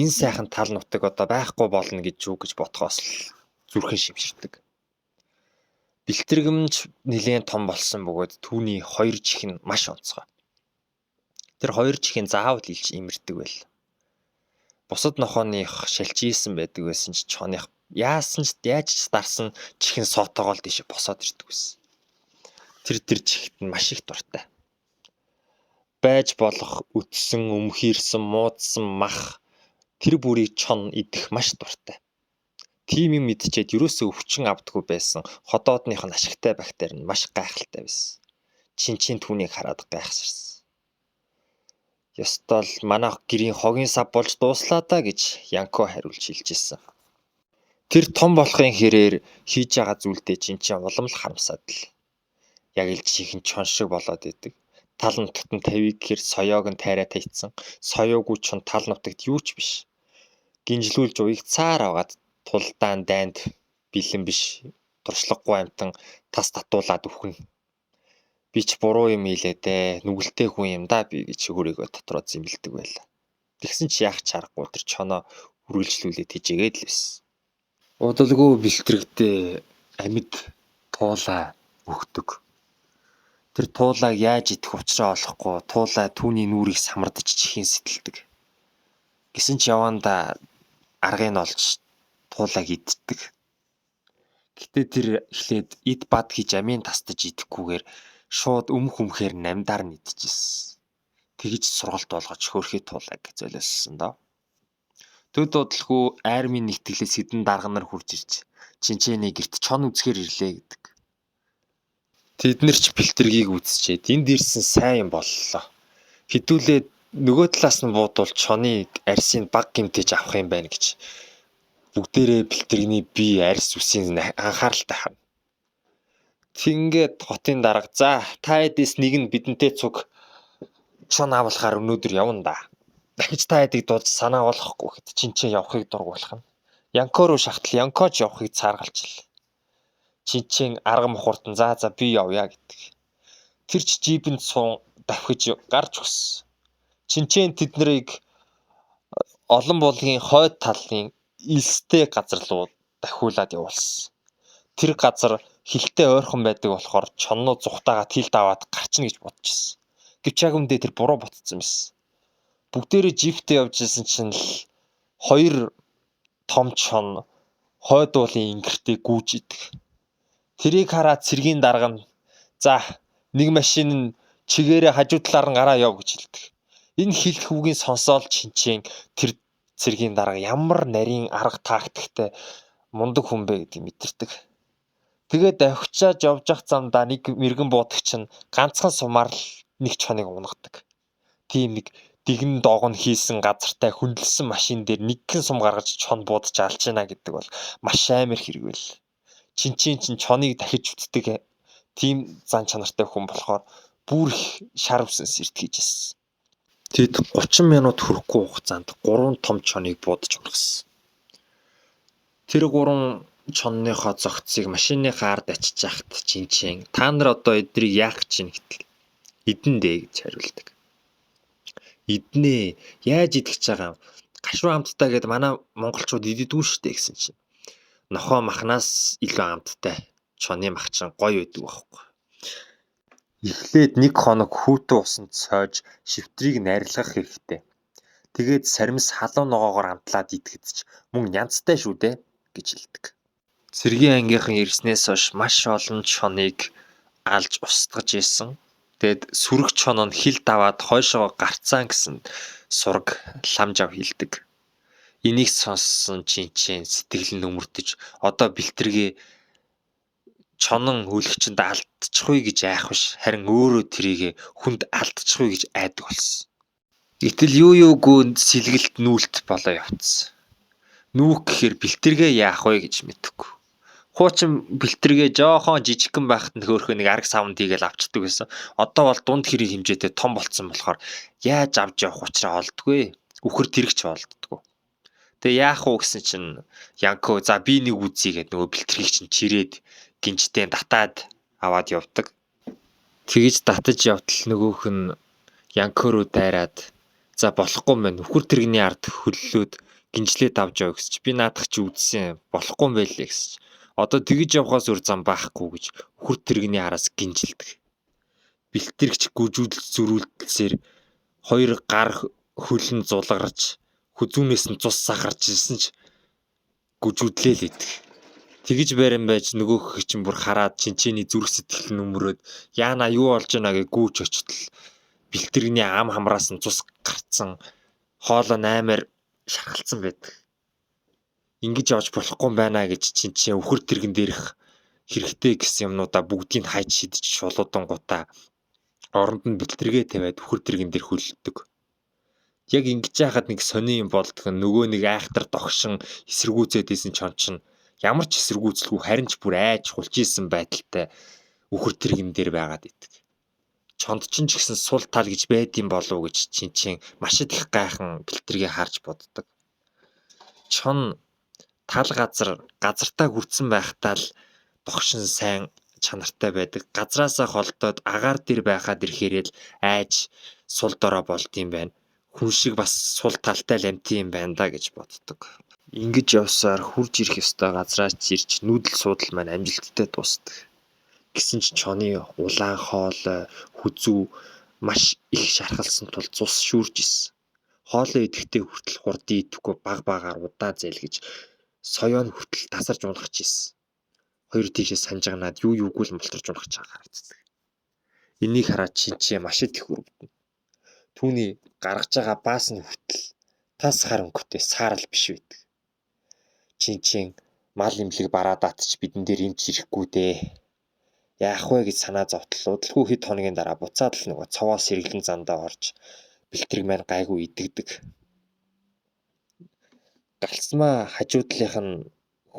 Энэ сайхан тал нутаг одоо байхгүй болно гэж юу гэж бодхоос л зүрхэн шимширдэг. Бэлтрэгэмж нэлээн том болсон бөгөөд түүний хоёр чих нь маш онцгой. Тэр хоёр чихийн заавал илж имэрдэг байл. Бусад нохооных шалжийсэн байдаг байсан ч чоных яасан ч яаж ч дарсан чихэн соотоогоо л тийш босоод ирдэг байсан. Тэр чихт нь маш их дуртай. Байж болох өтсөн, өмхийрсэн, муудсан мах тэр бүрийг чон идэх маш дуртай. Тийм юм идчихэд ерөөсөө өвчин авдаггүй байсан ходоодных нь ашигтай бактери нь маш гайхалтай байсан. Чинчин түүнийг хараад гайхсарсан. Ёстой л манайх гэрийн хогийн сав болж дууслаа даа гэж Янко хариулж хэлж ирсэн. Тэр том болохын хэрээр хийж байгаа зүйлдээ Чинчин улам л харамсаад л. Яг л чихэн чон шиг болоод идэг. Тал нутагт нь тавиг гэхэр соёог нь тайраа тайцсан. Соёогүй чон тал нутагт юу ч биш. Гинжлүүлж уягцаар аваад тулдаан дайнд бэлэн биш туршлагагүй амьтан тас татуулаад үхнэ. Би ч буруу юм хийлээ дээ. Нүгэлтэй хүн юм да би гэж өөрийгөө дотроо зэмлэдэг байлаа. Тэгсэн чи яах ч аргагүй тэр чоноо үргэлжлүүлээд хижээгээд л байсан. Удалгүй бэлтрэгдээ амьд туулаа өгдөг. Тэр туулааг яаж идэх учраа олохгүй туулаа түүний нүрийг самардаж чихэн сэтэлдэг. Гэсэн ч явандаа аргыг нь олж туулааг иддэг. Гэтэ тэр эхлээд эд бад хийж амийн тастаж идэхгүйгээр шууд өмх өмхээр намдаар нь идчихсэн. Тэгж сургалт болгож хөөрхий туулааг золиослсон доо. Төд удалгүй армийн нэгтгэлээс хэдэн дарга нар хурж ирж Чинчээний гэрт чон үзэхээр ирлээ гэдэг. Тэд нар ч бэлтэргийг үзчихэд энд ирсэн сайн юм боллоо. Хэдүүлээ нөгөө талаас нь буудвал чоныг арьсыг баг гэмтэж авах юм байна гэж бүгдээрээ бэлтэрэгний бие арьс үсийн анхааралтай хавна. Тингээд хотын дарга за та хэдээс нэг нь бидэнтэй цуг чон авлахаар өнөөдөр явна да. Дахиж та хэдийг дуудаж санаа болохгүй гэхэд Чинчээ явахыг дургуулах нь. Янко руу шахтал Янкож явахыг цааргалжил. Чинчэн арга мухартан за за би явъя гэдэг. Тэр ч жипэнд суун давхиж гарч өгсөн. Чинчэн тэд нарыг олон булгийн хойд талын элстэй газар руу дахиулаад явуулсан. Тэр газар хилтэй ойрхон байдаг болохоор чонноо зүхтаагаад хилд аваад гарчна гэж бодчихсон. Гэвч яг үндэ тэр буруу ботцсон байсан. Бүгдээрээ жиптэй явж исэн чинь л хоёр том чон хойд уулын ингэртээ гүйж идэг. Тэрийг хараад цэргийн дарга нь за нэг машин нь чигээрээ хажуу талаар нь гараа яв гэж хэлдэг. Энэ хэлэх үгийг сонсоол Чинчэн тэр цэргийн дарга ямар нарийн арга тактиктай мундаг хүн бэ гэдгийг мэдэрдэг. Тэгээд давхичааж явж явах замдаа нэг мэрэгэн буудагч нь ганцхан сумаар л нэг чоныг унагадаг. Тийм нэг дигэн догн хийсэн газартай хөндлөсөн машин дээр нэгхэн сум гаргаж чон буудаж алж гинэ гэдэг бол маш амар хэрэг байл. Чинчин чинь чоныг дахиж үтдэг тийм зан чанартай хүн болохоор бүр их шар үсэн сэрт хийж ирсэн. Тэд 30 минут хүрэхгүй хугацаанд 3 том чоныг буудаж унгасан. Тэр 3 чонныхоо зөгцийг машиныхаа ард ачиж яхад Чинчин та нар одоо эднийг яах гэж байна гэтэл идэн дээ гэж хариулдаг. Иднэ яаж идэх гэж байгаа юм? Гашуу амттай гэд манай монголчууд иддэггүй шүү дээ гэсэн чинь. Нохоо махнаас илүү амттай. Чоны мах чинь гоё байдаг байхгүй. Эхлээд нэг хоног хүйтэн усанд сойж шивтрийг нарилгах хэрэгтэй. Тэгээд саримс халуун ногоогоор амтлаад идэхэд ч мөн янзтай шүү дээ гэж хэлдэг. Цэргийн ангийнхан ирснээс хойш маш олон чоныг алж устгаж исэн. Тэгээд сүрэг чон нь хил даваад хойшоо гарцаан гэсэн сураг ламжав хилдэг. Энийг сонссон Чинчэн сэтгэл нь өмөртөж одоо бэлтэргээ Чонон өлөгчөнд алдчихгүй гэж айх биш, харин өөрөө тэрийг хүнд алдчихгүй гэж айдаг болсон. Гэтэл юу юугүй сэлгэлт нүүлт болоо явцсан. Нүүх гэхээр бэлтэргээ яах вэ гэж мэдэхгүй. Хуучин бэлтэргээ жоохон жижигхэн байхад нь хөөхөө нэг арга савнд хийгээл авчдаг байсан. Одоо бол дунд хэрэг хэмжээтэй том болцсон болохоор яаж авч явах учраа олдгүй. Үхэр тэрэгч олддгоо. Тэгээ яах вэ гэсэн чинь Янко за би нэг үзье гэд нөгөө бэлтэргийг чинь чирээд гинжтэй татаад аваад явдаг. Тэгэж татаж явтал нөгөөх нь Янко руу дайраад за болохгүй мэн үхэр тэрэгний ард хөллөөд гинжлээд авч яв гэсэн чи би наадах чи үзсэн болохгүй юм байлээ гэсэн чи одоо тэгэж явхаас өөр зам байхгүй гэж үхэр тэрэгний араас гинжилдэг. Бэлтэрэгч гүжүүлж зөрүүлдэлсээр хоёр гар хөлн зулгарч хүзүүнээс нь цус сахарч ирсэн ч гүжүүдлээ л идэх. Тэгэж барин байж нөгөөх чинь бүр хараад чинчээний зүрх сэтгэл нь өмрөөд яана юу болж байна гэж гүйч очтол бэлтэрэгний ам хамраас нь цус гарцсан хоолой наймаар шархалцсан байдаг. Ингэж явж болохгүй юм байна гэж чинчээ үхэр тэрэгэн дээрх хэрэгтэй гэсэн юмнуудаа бүгдийг хайж шидэж шулуудангуудаа оронд нь бэлтэргээ тавиад үхэр тэрэгэн дээр хөллөдөг. Яг ингэж яхад нэг сони юм болдго нөгөө нэг айхтар догшин эсэргүүцээд исэн чон чинь ямар ч эсэргүүцэлгүй харин ч бүр айж хулжсэн байдалтай үхэр тэрэгэн дээр байгаад идэг. Чонд чинь ч гэсэн сул тал гэж байдсан болов уу гэж чинчин маш их гайхан бэлтэргээ харж боддог. Чон тал газар газартаа хүртсэн байхдаа л догшин сайн чанартай байдаг. Газраасаа холдоод агаар дээр байхад ирэхээрээ л айж сул дорой болд юм байна. Хүн шиг бас сул талтай л амьтан юм байна да гэж боддог. Ингэж явсаар хурж ирэх ёстой газраас ирж нүүдэл суудал маань амжилттай дуусдаг. Гэсэн ч чоны улаан хоолой хүзүү маш их шархалсан тул цус шүүрж исэн. Хоолой идэхдээ хүртэл хурдан идэхгүй баг багаар удаан зайлгаж соёо нь хүртэл тасарч унахж исэн. Хоёр тийшээ санжигнаад юу юугүй л мултарч унахж байгаа харагддаг. Энийг хараад чинчээ маш их өрөвдөнө. Түүний гаргаж байгаа баас нь хүртэл тас хар өнгөтэй саарал биш байдаг. Чинчин мал имлэг бараадаат ч бидэн дээр эмч ирэхгүй дээ. Яах вэ гэж санаа зовтол удалгүй хэд хоногийн дараа буцаад л нөгөө цовоос сэргэлэн зандаа орж бэлтрэг маань гайгүй идэгдэг. Галсмаа хажуудлынх нь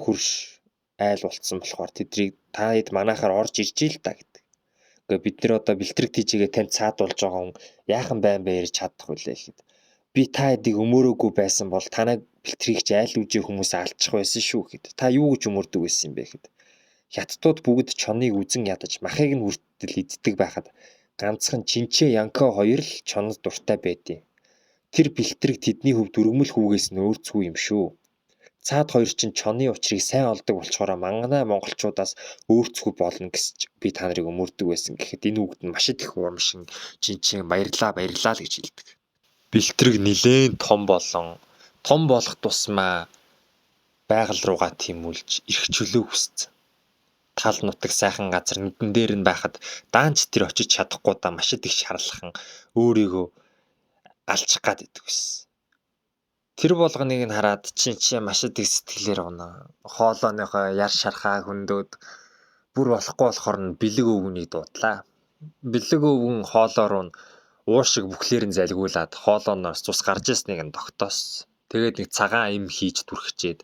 хөрш айл болцсон болохоор тэдрийг та хэд манайхаар орж ирж ил та гэдэг. Гэхдээ бид нэр одоо бэлтрэг тийжээгээ танд цаадуулж байгаа хүн яахан байн бэ ярьж чадах вүлээ гэхэд би та хэдийг өмөрөөгүй байсан бол танай бэлтрийг ч айл үжээ хүмүүс алдчих байсан шүү гэхэд та юу гэж өмөрдөг байсан юм бэ гэхэд хятадууд бүгд чоныг үзен ядаж махыг нь хүртэл иддэг байхад ганцхан Чинчээ Янко хоёр л чонд дуртай байдیں۔ Тэр бэлтрэг тэдний хувьд өргөмөл хүүгээс нь өөрцгүй юм шүү. Цаад хоёр чинь чоны учрыг сайн олдог болчхоороо мангана монголчуудаас өөрцгүй болно гэж би та нарыг өмөрдөг байсан гэхэд энэ үгд нь маш их урамшин Чинчээ баярлаа баярлаа л гэж хэлдэг. Бэлтрэг нилээн том болон том болох тусмаа байгаль руугаа тэмүүлж эрх чөлөө хүссэн. Тал нутаг сайхан газар нүдэн дээр нь байхад даанч тэр очиж чадахгүй да маш их шарлахан өөрийгөө алчих гад идэг байсан. Тэр болгоныг нь хараад чи маш их сэтгэлээр унаа. Хоолойныхоо яр шархаа хөндөд бүр болохгүй болохоор нь бэлэг өвгөнийг дуудлаа. Бэлэг өвгөн хоолоо руу нь уур шиг бүхлээр нь залгиулаад хоолооноос цус гарч ирснийг нь тогтоос. Тэгээд нэг цагаан им хийж түрхчээд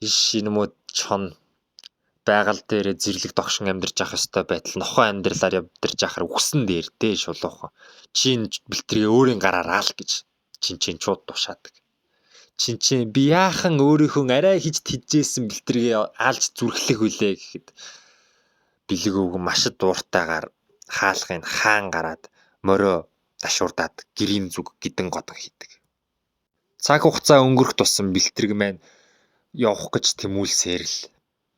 иш энэ мө чон байгаль дээр зэрлэг догшин амьдарч явах ёстой байтал нохоо амьдралаар амьдарч яхаар үхсэн дээр дээ шулуухан. Чи энэ бэлтрийг өөрийн гараар аал гэж чинчин чууд тушаадаг. Чинчин би яахан өөрийнхөө арай хич тэжээсэн бэлтрэгээ алж зүрхлэх вүлээ гэхэд бэлэг өвгөн маш дууртайгаар хаалгыг хаан гараад морио дашуурдаад гэрийн зүг гидэн годон хийдэг. Цаг хугацаа өнгөрөх тусам бэлтрэг маань явах гэж тэмүүлсээр л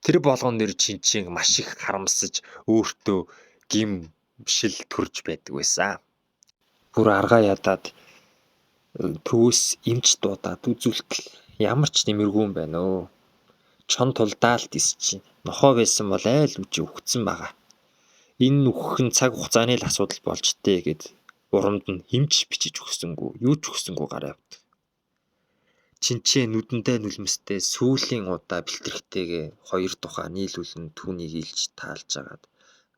тэр болгон нэр чинчин маш их харамсаж өөртөө гим шил төрж байдаг байсан. Бүр аргаа ядаад төвөөс эмч дуудаад үзүүлтэл ямар ч нэмэргүй юм байна өө. Чон тулдаалт ис чинь нохоо байсан бол айл үжи үхсэн байгаа. Энэ үхэх нь цаг хугацааны л асуудал болж тээ гэд урамд нь хэмж бичиж өгсөнгүү, юу ч өгсөнгүү гараа явдаг. Чинчээ нүдэндээ нулимстэй сүүлийн удаа бэлтрэхтэйгээ хоёр тухай нийлүүлэн түүнийг илж таалж агаад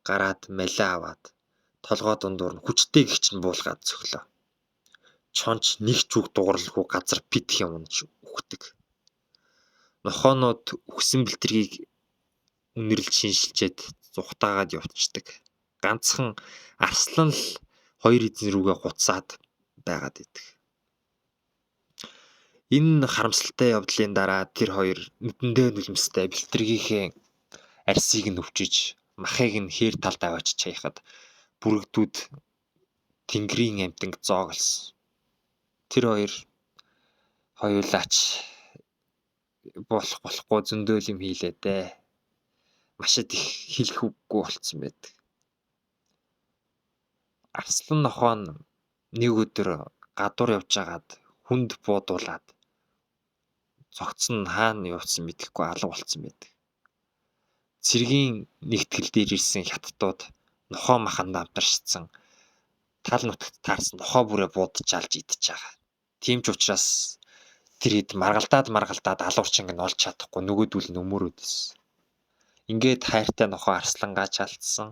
гараад малиа аваад толгой дундуур нь хүчтэй гэгч нь буулгаад цохилоо. Чонч нэг ч үг дууралгүй газар битх юм унаж үхдэг. Нохойнууд үхсэн бэлтэргийг үнэрлж шиншилчээд зугатаагаад явчихдаг. Ганцхан арслан л хоёр эзэн рүүгээ гуцаад байгаад идэг. Энэ харамсалтай явдлын дараа тэр хоёр нүдэндээ нулимстай бэлтэргийнхээ арсыг нь өвчиж, махыг нь хээр талд аваачиж хаяхад бүрэгдүүд тэнгэрийн амьтанг зооглосон. Тэр хоёр хоёулаач болох болохгүй зөндөөл юм хийлээ дээ. Маш их хэлэх үггүй болцсон байдаг. Арслан нохой нь нэг өдөр гадуур явж байгаад хүнд буудуулаад цогц нь хаана явуулсан мэдэхгүй алга болцсон байдаг. Цэргийн нэгтгэл дээр ирсэн хятадууд нохой маханд амтаршсан тал нутагт таарсан нохой бүрээ буудаж алж идэж байгаа. Тийм ч учраас тэр хэд маргалдаад алуурчинг нь олж чадахгүй нөгөөдөл нь өмөрөөд исэн. Ингээд хайртай нохой арслангаа чалтсан.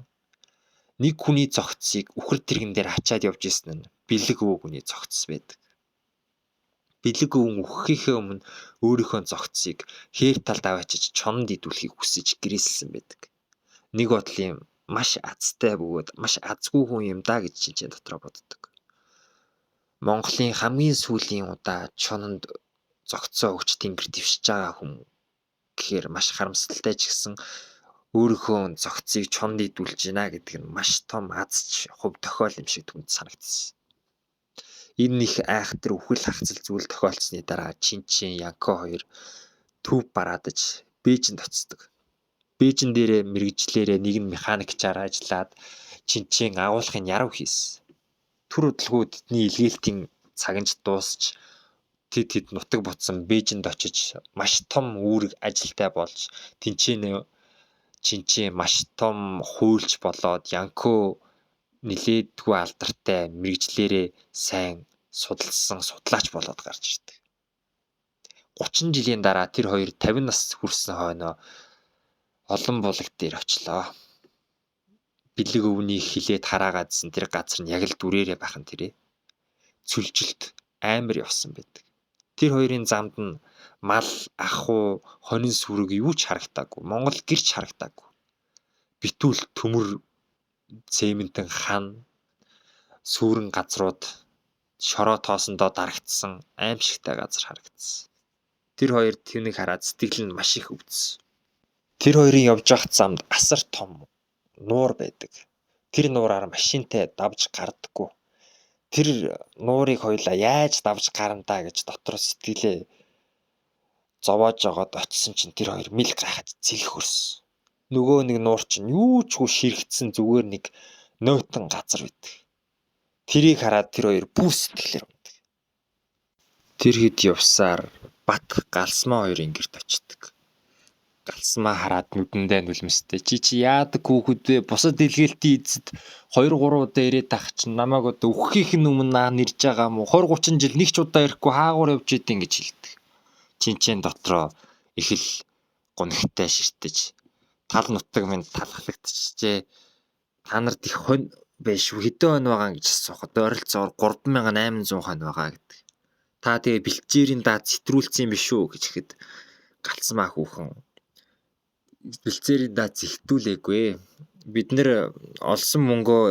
Нэг хүний зогцсыг үхэр тэрэгэн дээр ачаад явж исэн нь бэлэг өвгөний зогцс байдаг. Бэлэг өвөн үхэхийнхээ өмнө өөрийнхөө зогцсыг хээр талд аваачиж чононд идүүлэхийг хүсэж гэрээсэлсэн байдаг. Нэг бодлын маш азтай бөгөөд маш азгүй хүн юм даа гэж Чинчээ дотроо боддог. Монголын хамгийн сүүлийн удаа чононд зогцсоо өгч тэнгэр дэвшиж байгаа хүн гэхээр маш харамсалтай ч гэсэн өөрийнхөө зогцыг чононд идүүлж байна гэдэг нь маш том азч хувь тохиол юм шиг түнд санагдсан. Энэ их айхтар үхэл хахацал зүйл тохиолдсны дараа Чинчин, Янко хоёр төв бараадаж Бээжинд очдог. Бээжин дээрээ мэргэжлээрээ нэг нь механикчаар ажиллаад Чинчин агуулгын ярав хийсэн. Түр удалгүй тэдний илгээлтийн цаганж дуусч тэд хэд нутаг буцсан Бээжинд очиж маш том үүрэг ажилтай болж тэнцэнэ Чинчин маш том хуульч болоод Янко нилээдгүй алдартай мэргэжлээрээ сайн судалсан судлаач болоод гарч ирдэг. 30 жилийн дараа тэр хоёр 50 нас хүрсэн хойноо олон булаг дээр очлоо. Бэлэг өвний хилээд хараагаадсан тэр газар нь яг л дүрээрээ байх нь тэрэ. Цөлжилт амар явсан байдаг. Тэр хоёрын замд нь мал, ахуй, хонин сүрэг юу ч харагдаагүй. Монгол гэрч харагдаагүй. Битүүл төмөр цементэн хан сүүрэн газрууд шороо тоосондоо дарагдсан аимшигтай газар харагдсан. Тэр хоёр түүнийг хараад сэтгэл нь маш их өвдсөн. Тэр хоёрын явж явах замд асар том нуур байдаг. Тэр нуураар машинтай давж гардаггүй. Тэр нуурыг хоёулаа яаж давж гарна даа гэж дотор сэтгэлээ зовоож жогоод очисон чинь тэр хоёр мэл гайхаж цэлэх хөрсөн. Нөгөө нэг нуур чинь юу ч хүү ширэгдсэн зүгээр нэг нойтон газар байдаг. Тэрийг хараад тэр хоёр бүр сэтгэлээр ундаг. Тэр хэд явсаар Бат Галсмаа хоёрын гэрт очдог. Галсмаа хараад нүдэндээ нулимстэй. Чи чи яадаг хүүхэд вэ? Бусад илгээлтийн эзэд 2 3 удаа ирээд ах чинь намайг одоо үхэхийнх нь өмнө наа нэрж байгаа юм уу? 20 30 жил нэг ч удаа ирэхгүй хаагуур явж идэв гэж хэлдэг. Чинчэн дотроо их л гунигтай ширтэж тал нутаг минь талхлагдчихжээ. Та нарт их хонь байж шүү. Хэдэн хонь байгаа гэж асуухад ойролцоогоор 3800 хонь байгаа гэдэг. Та тэгээ бэлчээрийн даад сэтрүүлсэн юм биш үү гэж ихэд галцмаа хүүхэн бэлчээрийн даад зэгтүүлээгүй. Бид нэр олсон мөнгөө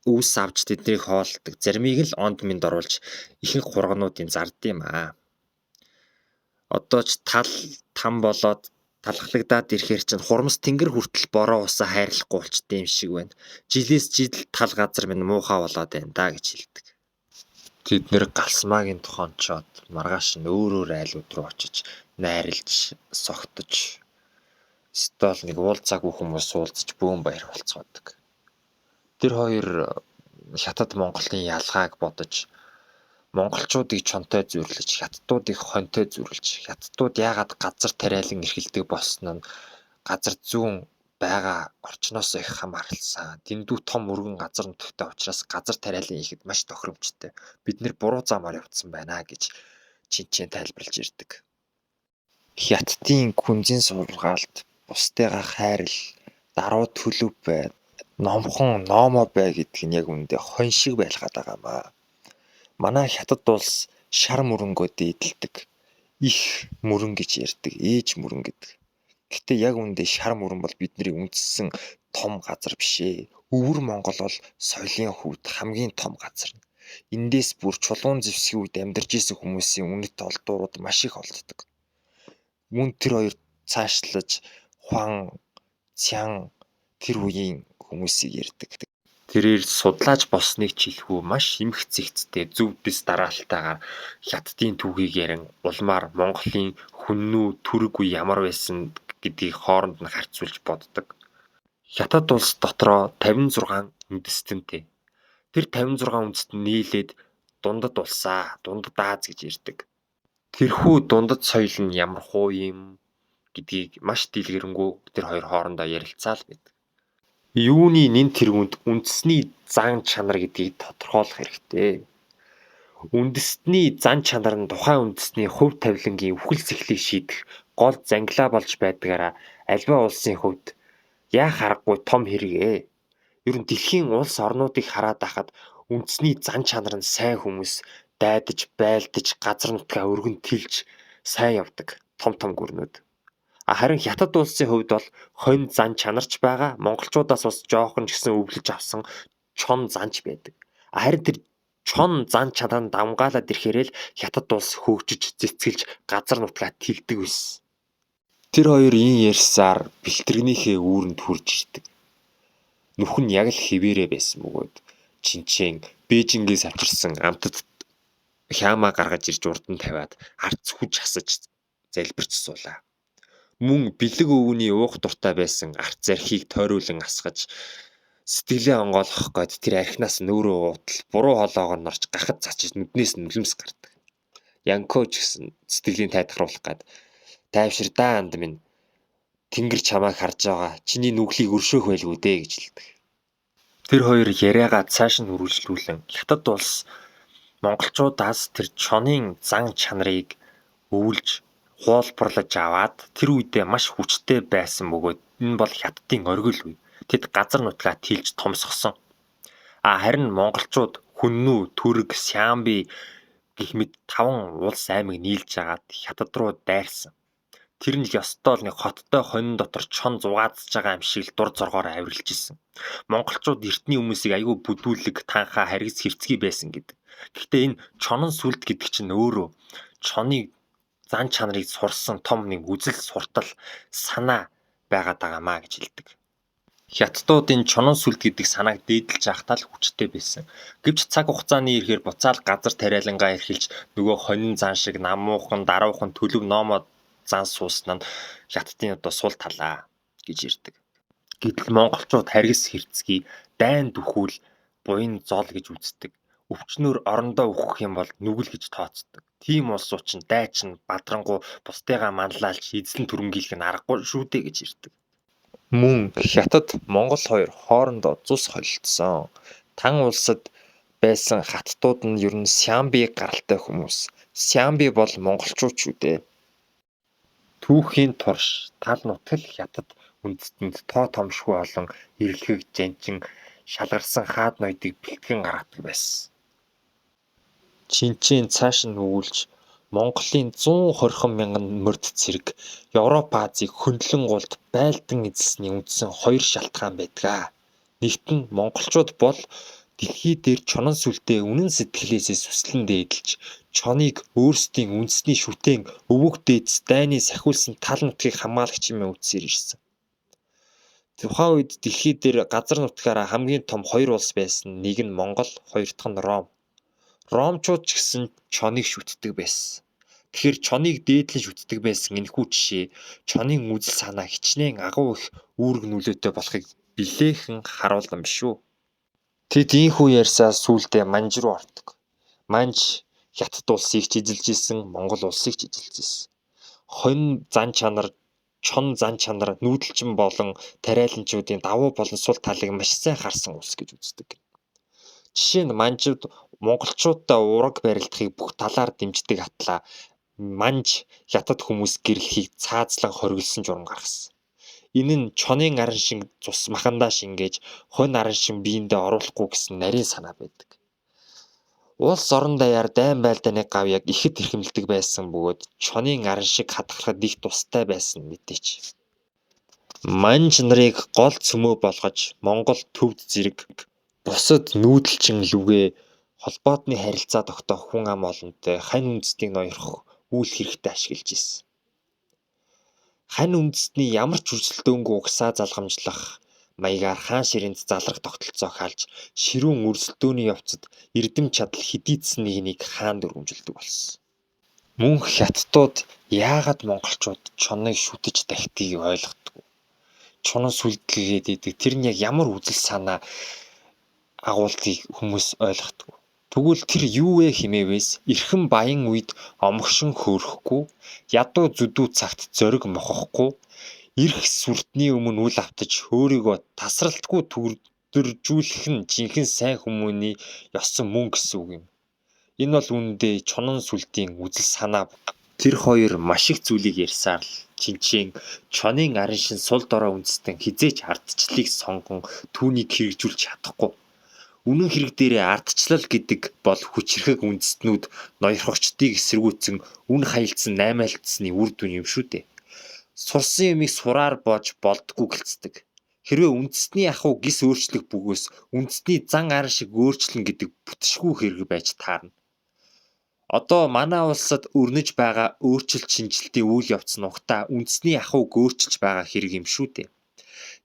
өвс авч тэднийг хооллодог. Заримыг л онд минд оруулж ихэнх хургануудын зард юм аа. Одоо ч тал там болоод талхлагдаад ирэхээр чинь хурмас тэнгэр хүртэл бороо усаа хайрлахгүй болчтой юм шиг байна. Жилээс жил тал газар минь муухай болоод байна да гэж хэлдэг. Тэд нэр галсмаагийн тохончоод маргааш нь өөр өөр айлууд руу очиж найрлж, согтож стол нэг уулзаагүй хүмүүс уулзаж бөөн баяр болцгоодог. Тэр хоёр хятад Монголын ялгааг бодож монголчуудыг чонтой зүйрлэж, хятадуудыг хонтой зүйрлэж, хятадууд яагаад газар тариалан эрхэлдэг болсон нь газар зүүн байгаа орчноос их хамааралсан. Дэндүү том өргөн газар нутагтай учраас газар тариалан хийхэд маш тохиромжтой. Бид нэр буруу замаар явцсан байна гэж Чинчэн тайлбарлаж ирдэг. Хятадын гүнзгий сургаалд бусдыгаа хайрла, даруй төлөв бай, номхон номоо бай гэдэг нь яг үүндээ хонь шиг байлгаад байгаа юм аа. Манай Хятад улс шар мөрөнгөө дээдэлдэг. Их мөрөн гэж ярьдаг, ээж мөрөн гэдэг. Гэхдээ яг үүндээ шар мөрөн бол бидний үндсэн том газар биш ээ. Өвөр Монгол бол соёлын хувьд хамгийн том газар. Эндээс бүр чулуун зэвсгийн үед амьдарч исэн хүмүүсийн үнэт олдуурууд маш их олддог. Мөн тэр хоёр цаашлаж Хуан Цян тэр үеийн хүмүүсийг ярьдаг. Тэрээр судлаач болсныг ч хэлэхүү маш эмх зэгцтэй зөв дэс дараалтайгаар Хятадын түүхийг ярин улмаар Монголын хүннү түрэг үе ямар байсан гэдгийг хооронд нь харьцуулж боддог. Хятад улс дотроо 56 үндэстэнтэй. Тэр 56 үндэстэн нийлээд дундад улсаа, дундад Аз гэж ярьдаг. Тэрхүү дундад соёл нь ямархуу юм гэдгийг маш дэлгэрэнгүй тэр хоёр хоорондоо ярилцаал байдаг. Юуны нэн тэргүүнд үндэсний зан чанар гэдгийг тодорхойлох хэрэгтэй. Үндэстний зан чанар нь тухайн үндэстний хувь тавилангийн үхэл сэхлийг шийдэх гол зангилаа болж байдгаараа аливаа улсын хувьд яах аргагүй том хэрэг ээ. Ер нь дэлхийн улс орнуудыг хараад байхад үндэсний зан чанар нь сайн хүмүүс дайдаж, байлдаж, газар нутгаа өргөн тэлж сайн явдаг том том гүрнүүд. Харин Хятад улсын хувьд бол хонь зан чанарч байгаа. Монголчуудаас бас жоохон ч гэсэн өвлөж авсан чон занч байдаг. Харин тэр чон зан чанар нь давмгаалаад ирэхээр л Хятад улс хөгжиж, цэцгэлж газар нутгаа тэлдэг байсан. Тэр хоёр ийн ярьсаар бэлтгэрнийхээ үүрэнд хүрж ирдэг. Нүх нь яг л хэвээрээ байсан бөгөөд Чинчэн Бээжингээс авчирсан амтад хяамаа гаргаж ирж урд нь тавиад арц хүч хасаж залбирч суулаа. Мөн бэлэг өвөний уух дуртай байсан арц архийг тойруулан асгаж сэтгэлээ онгойлгох гээд тэр архинаас нөөрөө уутал буруу хоолоогоор норч гахад цацаж нүднээс нь нулимс гардаг. Янко ч гэсэн сэтгэлийн тайтгаруулах гээд тайвширдаа анд минь тэнгэр чамайг харж байгаа. Чиний нүглийг өршөөх байлгүй дээ гэж хэлдэг. Тэр хоёр яриагаа цааш нь үргэлжлүүлэн Хятад улс монголчуудаас тэр чонын зан чанарыг өвлж хуулбарлаж аваад тэр үедээ маш хүчтэй байсан бөгөөд энэ бол Хятадын оргил үе. Тэд газар нутгаа тэлж томсгосон. Харин монголчууд хүннү, түрэг, сямби гэх мэт 5 улс аймаг нийлж агаад Хятад руу дайрсан. Тэр нь л ёстой л нэг хоттой хонин дотор чон зугаацж байгаа юм шиг л дур зоргоор авиралж исэн. Монголчууд эртний хүмүүсийг айгүй бүдүүлэг, танхаа, харгас хэрцгий байсан гэдэг. Гэхдээ энэ чонон сүлд гэдэг чинь өөрөө чоныг зан чанарыг сурсан том нэг үзэл суртал санаа байгаад байгаамаа гэж хэлдэг. Хятадуудын чонон сүлд гэдэг санааг дээдэлж байхдаа л хүчтэй байсан. Гэвч цаг хугацааны ирэхээр буцаал газар тариалангаа эрхэлж нөгөө хонин зан шиг намуухан, даруухан төлөв номоо зан суусан нь Хятадын одоо сул талаа гэж ирдэг. Гэтэл монголчууд харгас хэрцгий, дайн дөхүүл буян зол гэж үздэг. Өвчнөр орондоо үхэх юм бол нүгэл гэж тооцдог. Тийм улсууд чинь дайчин бадрангуй бусдыгаа манлайлж эзлэн түрэмгийлэх нь аргагүй шүү дээ гэж ирдэг. Мөн Хятад, Монгол хоёр хоорондоо цус холилдсон. Тан улсад байсан хаттууд нь ер нь Сямби гаралтай хүмүүс. Сямби бол монголчууд шүү дээ. Түүхийн турш тал нутаг л Хятад үндэстэнд тоо томшгүй олон эрэлхэг жанжин шалгарсан хаад ноёдыг бэлтгэн гаргадаг байсан. Чинчэн цааш нь өгүүлж Монголын 120 мянган морьд цэрэг Европ Азийг хөндлөн гулд байлдан эзэлсний үндсэн хоёр шалтгаан байдаг. Нэгт нь монголчууд бол дэлхий дээр чонон сүлдээ үнэн сэтгэлээсээ сүслэн дээдэлж чоныг өөрсдийн үндэсний шүтээн өвөг дээдэс дайны сахиулсан тал нутгийг хамгаалагч хэмээн үздсээр ирсэн. Тухайн үед дэлхий дээр газар нутгаараа хамгийн том хоёр улс байсан. Нэг нь Монгол, хоёр дахь нь Ром. Ромчууд ч гэсэн чоныг шүтдэг байсан. Тэгэхээр чоныг дээдлэн шүтдэг байсан энэхүү жишээ чонын үзэл санаа хичнээн агуу их үүрэг нөлөөтэй болохыг билээхэн харуулсан биш үү? Тэд ийнхүү ярьсаа сүүлдээ Манж руу ордог. Манж Хятад улсыг ч эзэлж исэн, Монгол улсыг ч эзэлж исэн. Хонь зан чанар, чон зан чанар, нүүдэлчин болон тариаланчуудын давуу болон сул талыг маш сайн харсан улс гэж үздэг. Жишээ нь манжид монголчуудтай уураг барилдахыг бүх талаар дэмждэг атлаа манж хятад хүмүүс гэрлэхийг цаазлан хориглосон журам гаргасан. Энэ нь чонын араншин цус махандаа шингээж, хонь араншин биендээ оруулахгүй гэсэн нарийн санаа байдаг. Улс орон даяар дайн байлдааны гавьяаг ихэд эрхэмлэдэг байсан бөгөөд чонын араншиг хадгалахад их тустай байсан мэдээч. Манж нарыг гол цөмөө болгож Монгол төвд зэрэг бусад нүүдэлчин лүгээ холбоотны харилцаа тогтоох хүн ам олонтой хань үндэстнийг ноёрхох үйл хэрэгтээ ашиглаж ирсэн. Хань үндэстний ямар ч өрсөлдөөнгүй угсаа залгамжлах маягаар хаан ширээнд залрах тогтолцоо хаалж ширүүн өрсөлдөөний явцад эрдэм чадал хэдийдсэн нэгнийг хаан дүрмжилдэг болсон. Мөн хятадууд яагаад монголчууд чоныг шүтэж дахьдгийг ойлгодоггүй. Чонон сүлдэлгээд идэг тэр нь яг ямар үзэл санаа агуулдгийг хүмүүс ойлгодоггүй. Тэгвэл тэр юу вэ хэмээвээс эрхэм баян үед омогшин хөөрөхгүй, ядуу зүдүү цагт зориг мохохгүй, эрх сүрдний өмнө үл автаж өөрийгөө тасралтгүй төгрөжүүлэх нь жинхэнэ сайн хүмүүний ёсон мөн гэсэн үг юм. Энэ бол үүндээ чонон сүлдийн үзэл санаа. Тэр хоёр маш их зүйлийг ярьсаар л Чинчээн чонын араншин сул дорой үндэстэн хэзээ ч ардчлалыг сонгон түүнийг хэрэгжүүлж чадахгүй. Үнэн хэрэг дээрээ ардчлал гэдэг бол хүчирхэг үндэстнүүд ноёрхогчдыг эсэргүүцэн үн хаялцсан наймаалцсаны үр дүн юм шүү дээ. Сурсан юмыг сураар боож болдоггүй гэлцдэг. Хэрвээ үндэстний ахуй гис өөрчлөх бөгөөс үндэстний зан арын шиг өөрчлөн гэдэг бүтшгүй хэрэг байж таарна. Одоо манай улсад өрнөж байгаа өөрчлөлт шинжилтийн үйл явц нь угтаа үндэсний ахуйг өөрчилж байгаа хэрэг юм шүү дээ.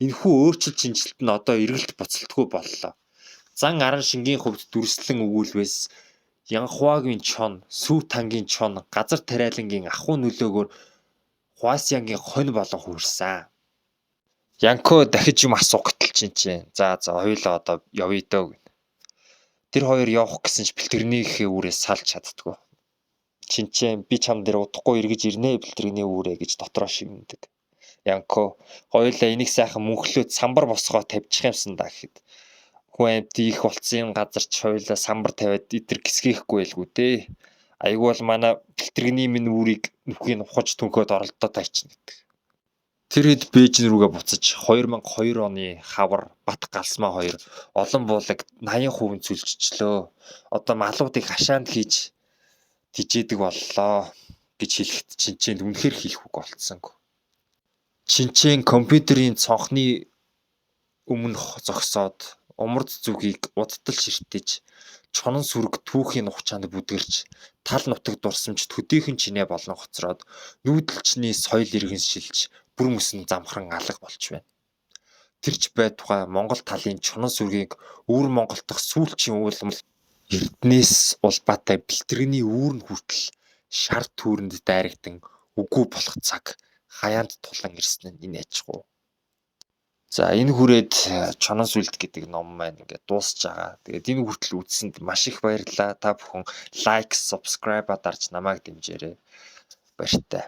Энэхүү өөрчлөлт шинжилэлт нь одоо эргэлт буцалтгүй боллоо. Зан аран шингийн хувьд дүрслэн өгүүлвээс Янхуагийн чон, Сүү тангийн чон, газар тариалангийн ахуй нөлөөгөөр Хуасянгийн хонь болон хуурсан. Янко дахиж юм асуух гэтэл чинь чинь. За за хоёулаа одоо явъя дөө гэнэ. Тэр хоёр явах гэсэн ч бэлтгэрнийхээ үүрээ салж чаддаггүй. Чинчэн би чам дээр удахгүй эргэж ирнэ бэлтгэрний үүрээ гэж дотроо шивнэдэг. Янко хоёулаа энийг сайхан мөнхлөөд самбар босгоо тавьчих юмсан да гэхэд хүн амьд их болцсон юм газар ч хоёулаа самбар тавиад идэр гисгээхгүй байлгүй дээ. Айгүй бол манай бэлтгэрний минь үүрийг нүхийг ухаж түнхөөд оролдоо тайчна гэдэг. Тэр хэд Бээжин рүүгээ буцаж 2002 оны хавар Бат Галсмаа хоёр олон буулаг 80% цөлжчихлөө. Одоо малуудыг хашаанд хийж тижээдэг боллоо гэж хэлэхэд Чинчээнд үнэхээр хэлэх үг олдсонгүй. Чинчээн компьютерийн цонхны өмнө зогсоод умард зүгийг удтал ширтэж, чонон сүрэг түүхийн нухчаанд бүдгэрч, тал нутаг дурсамж төдийхөн чинээ болон хоцроод, нүүдэлчний соёл иргэн шилж, бүр мөсөн замхран алга болж байна. Тэр ч байтугай Монгол талын чонон сүргийг өвөр Монгол дахь сүүлчийн уулам Эрдэнэс улбаатай бэлтгэрний үүр нь хүртэл шар түүрэнд дайрагдан үгүй болох цаг хаяанд тулан ирсэн нь энэ аж ахуй. За энэ хүрээд Чонон сүлд гэдэг ном маань ингээд дуусч байгаа. Тэгээд энэ хүртэл үзсэнд маш их баярлалаа. Та бүхэн лайк, subscribe дарж намайг дэмжээрэй. Баяртай.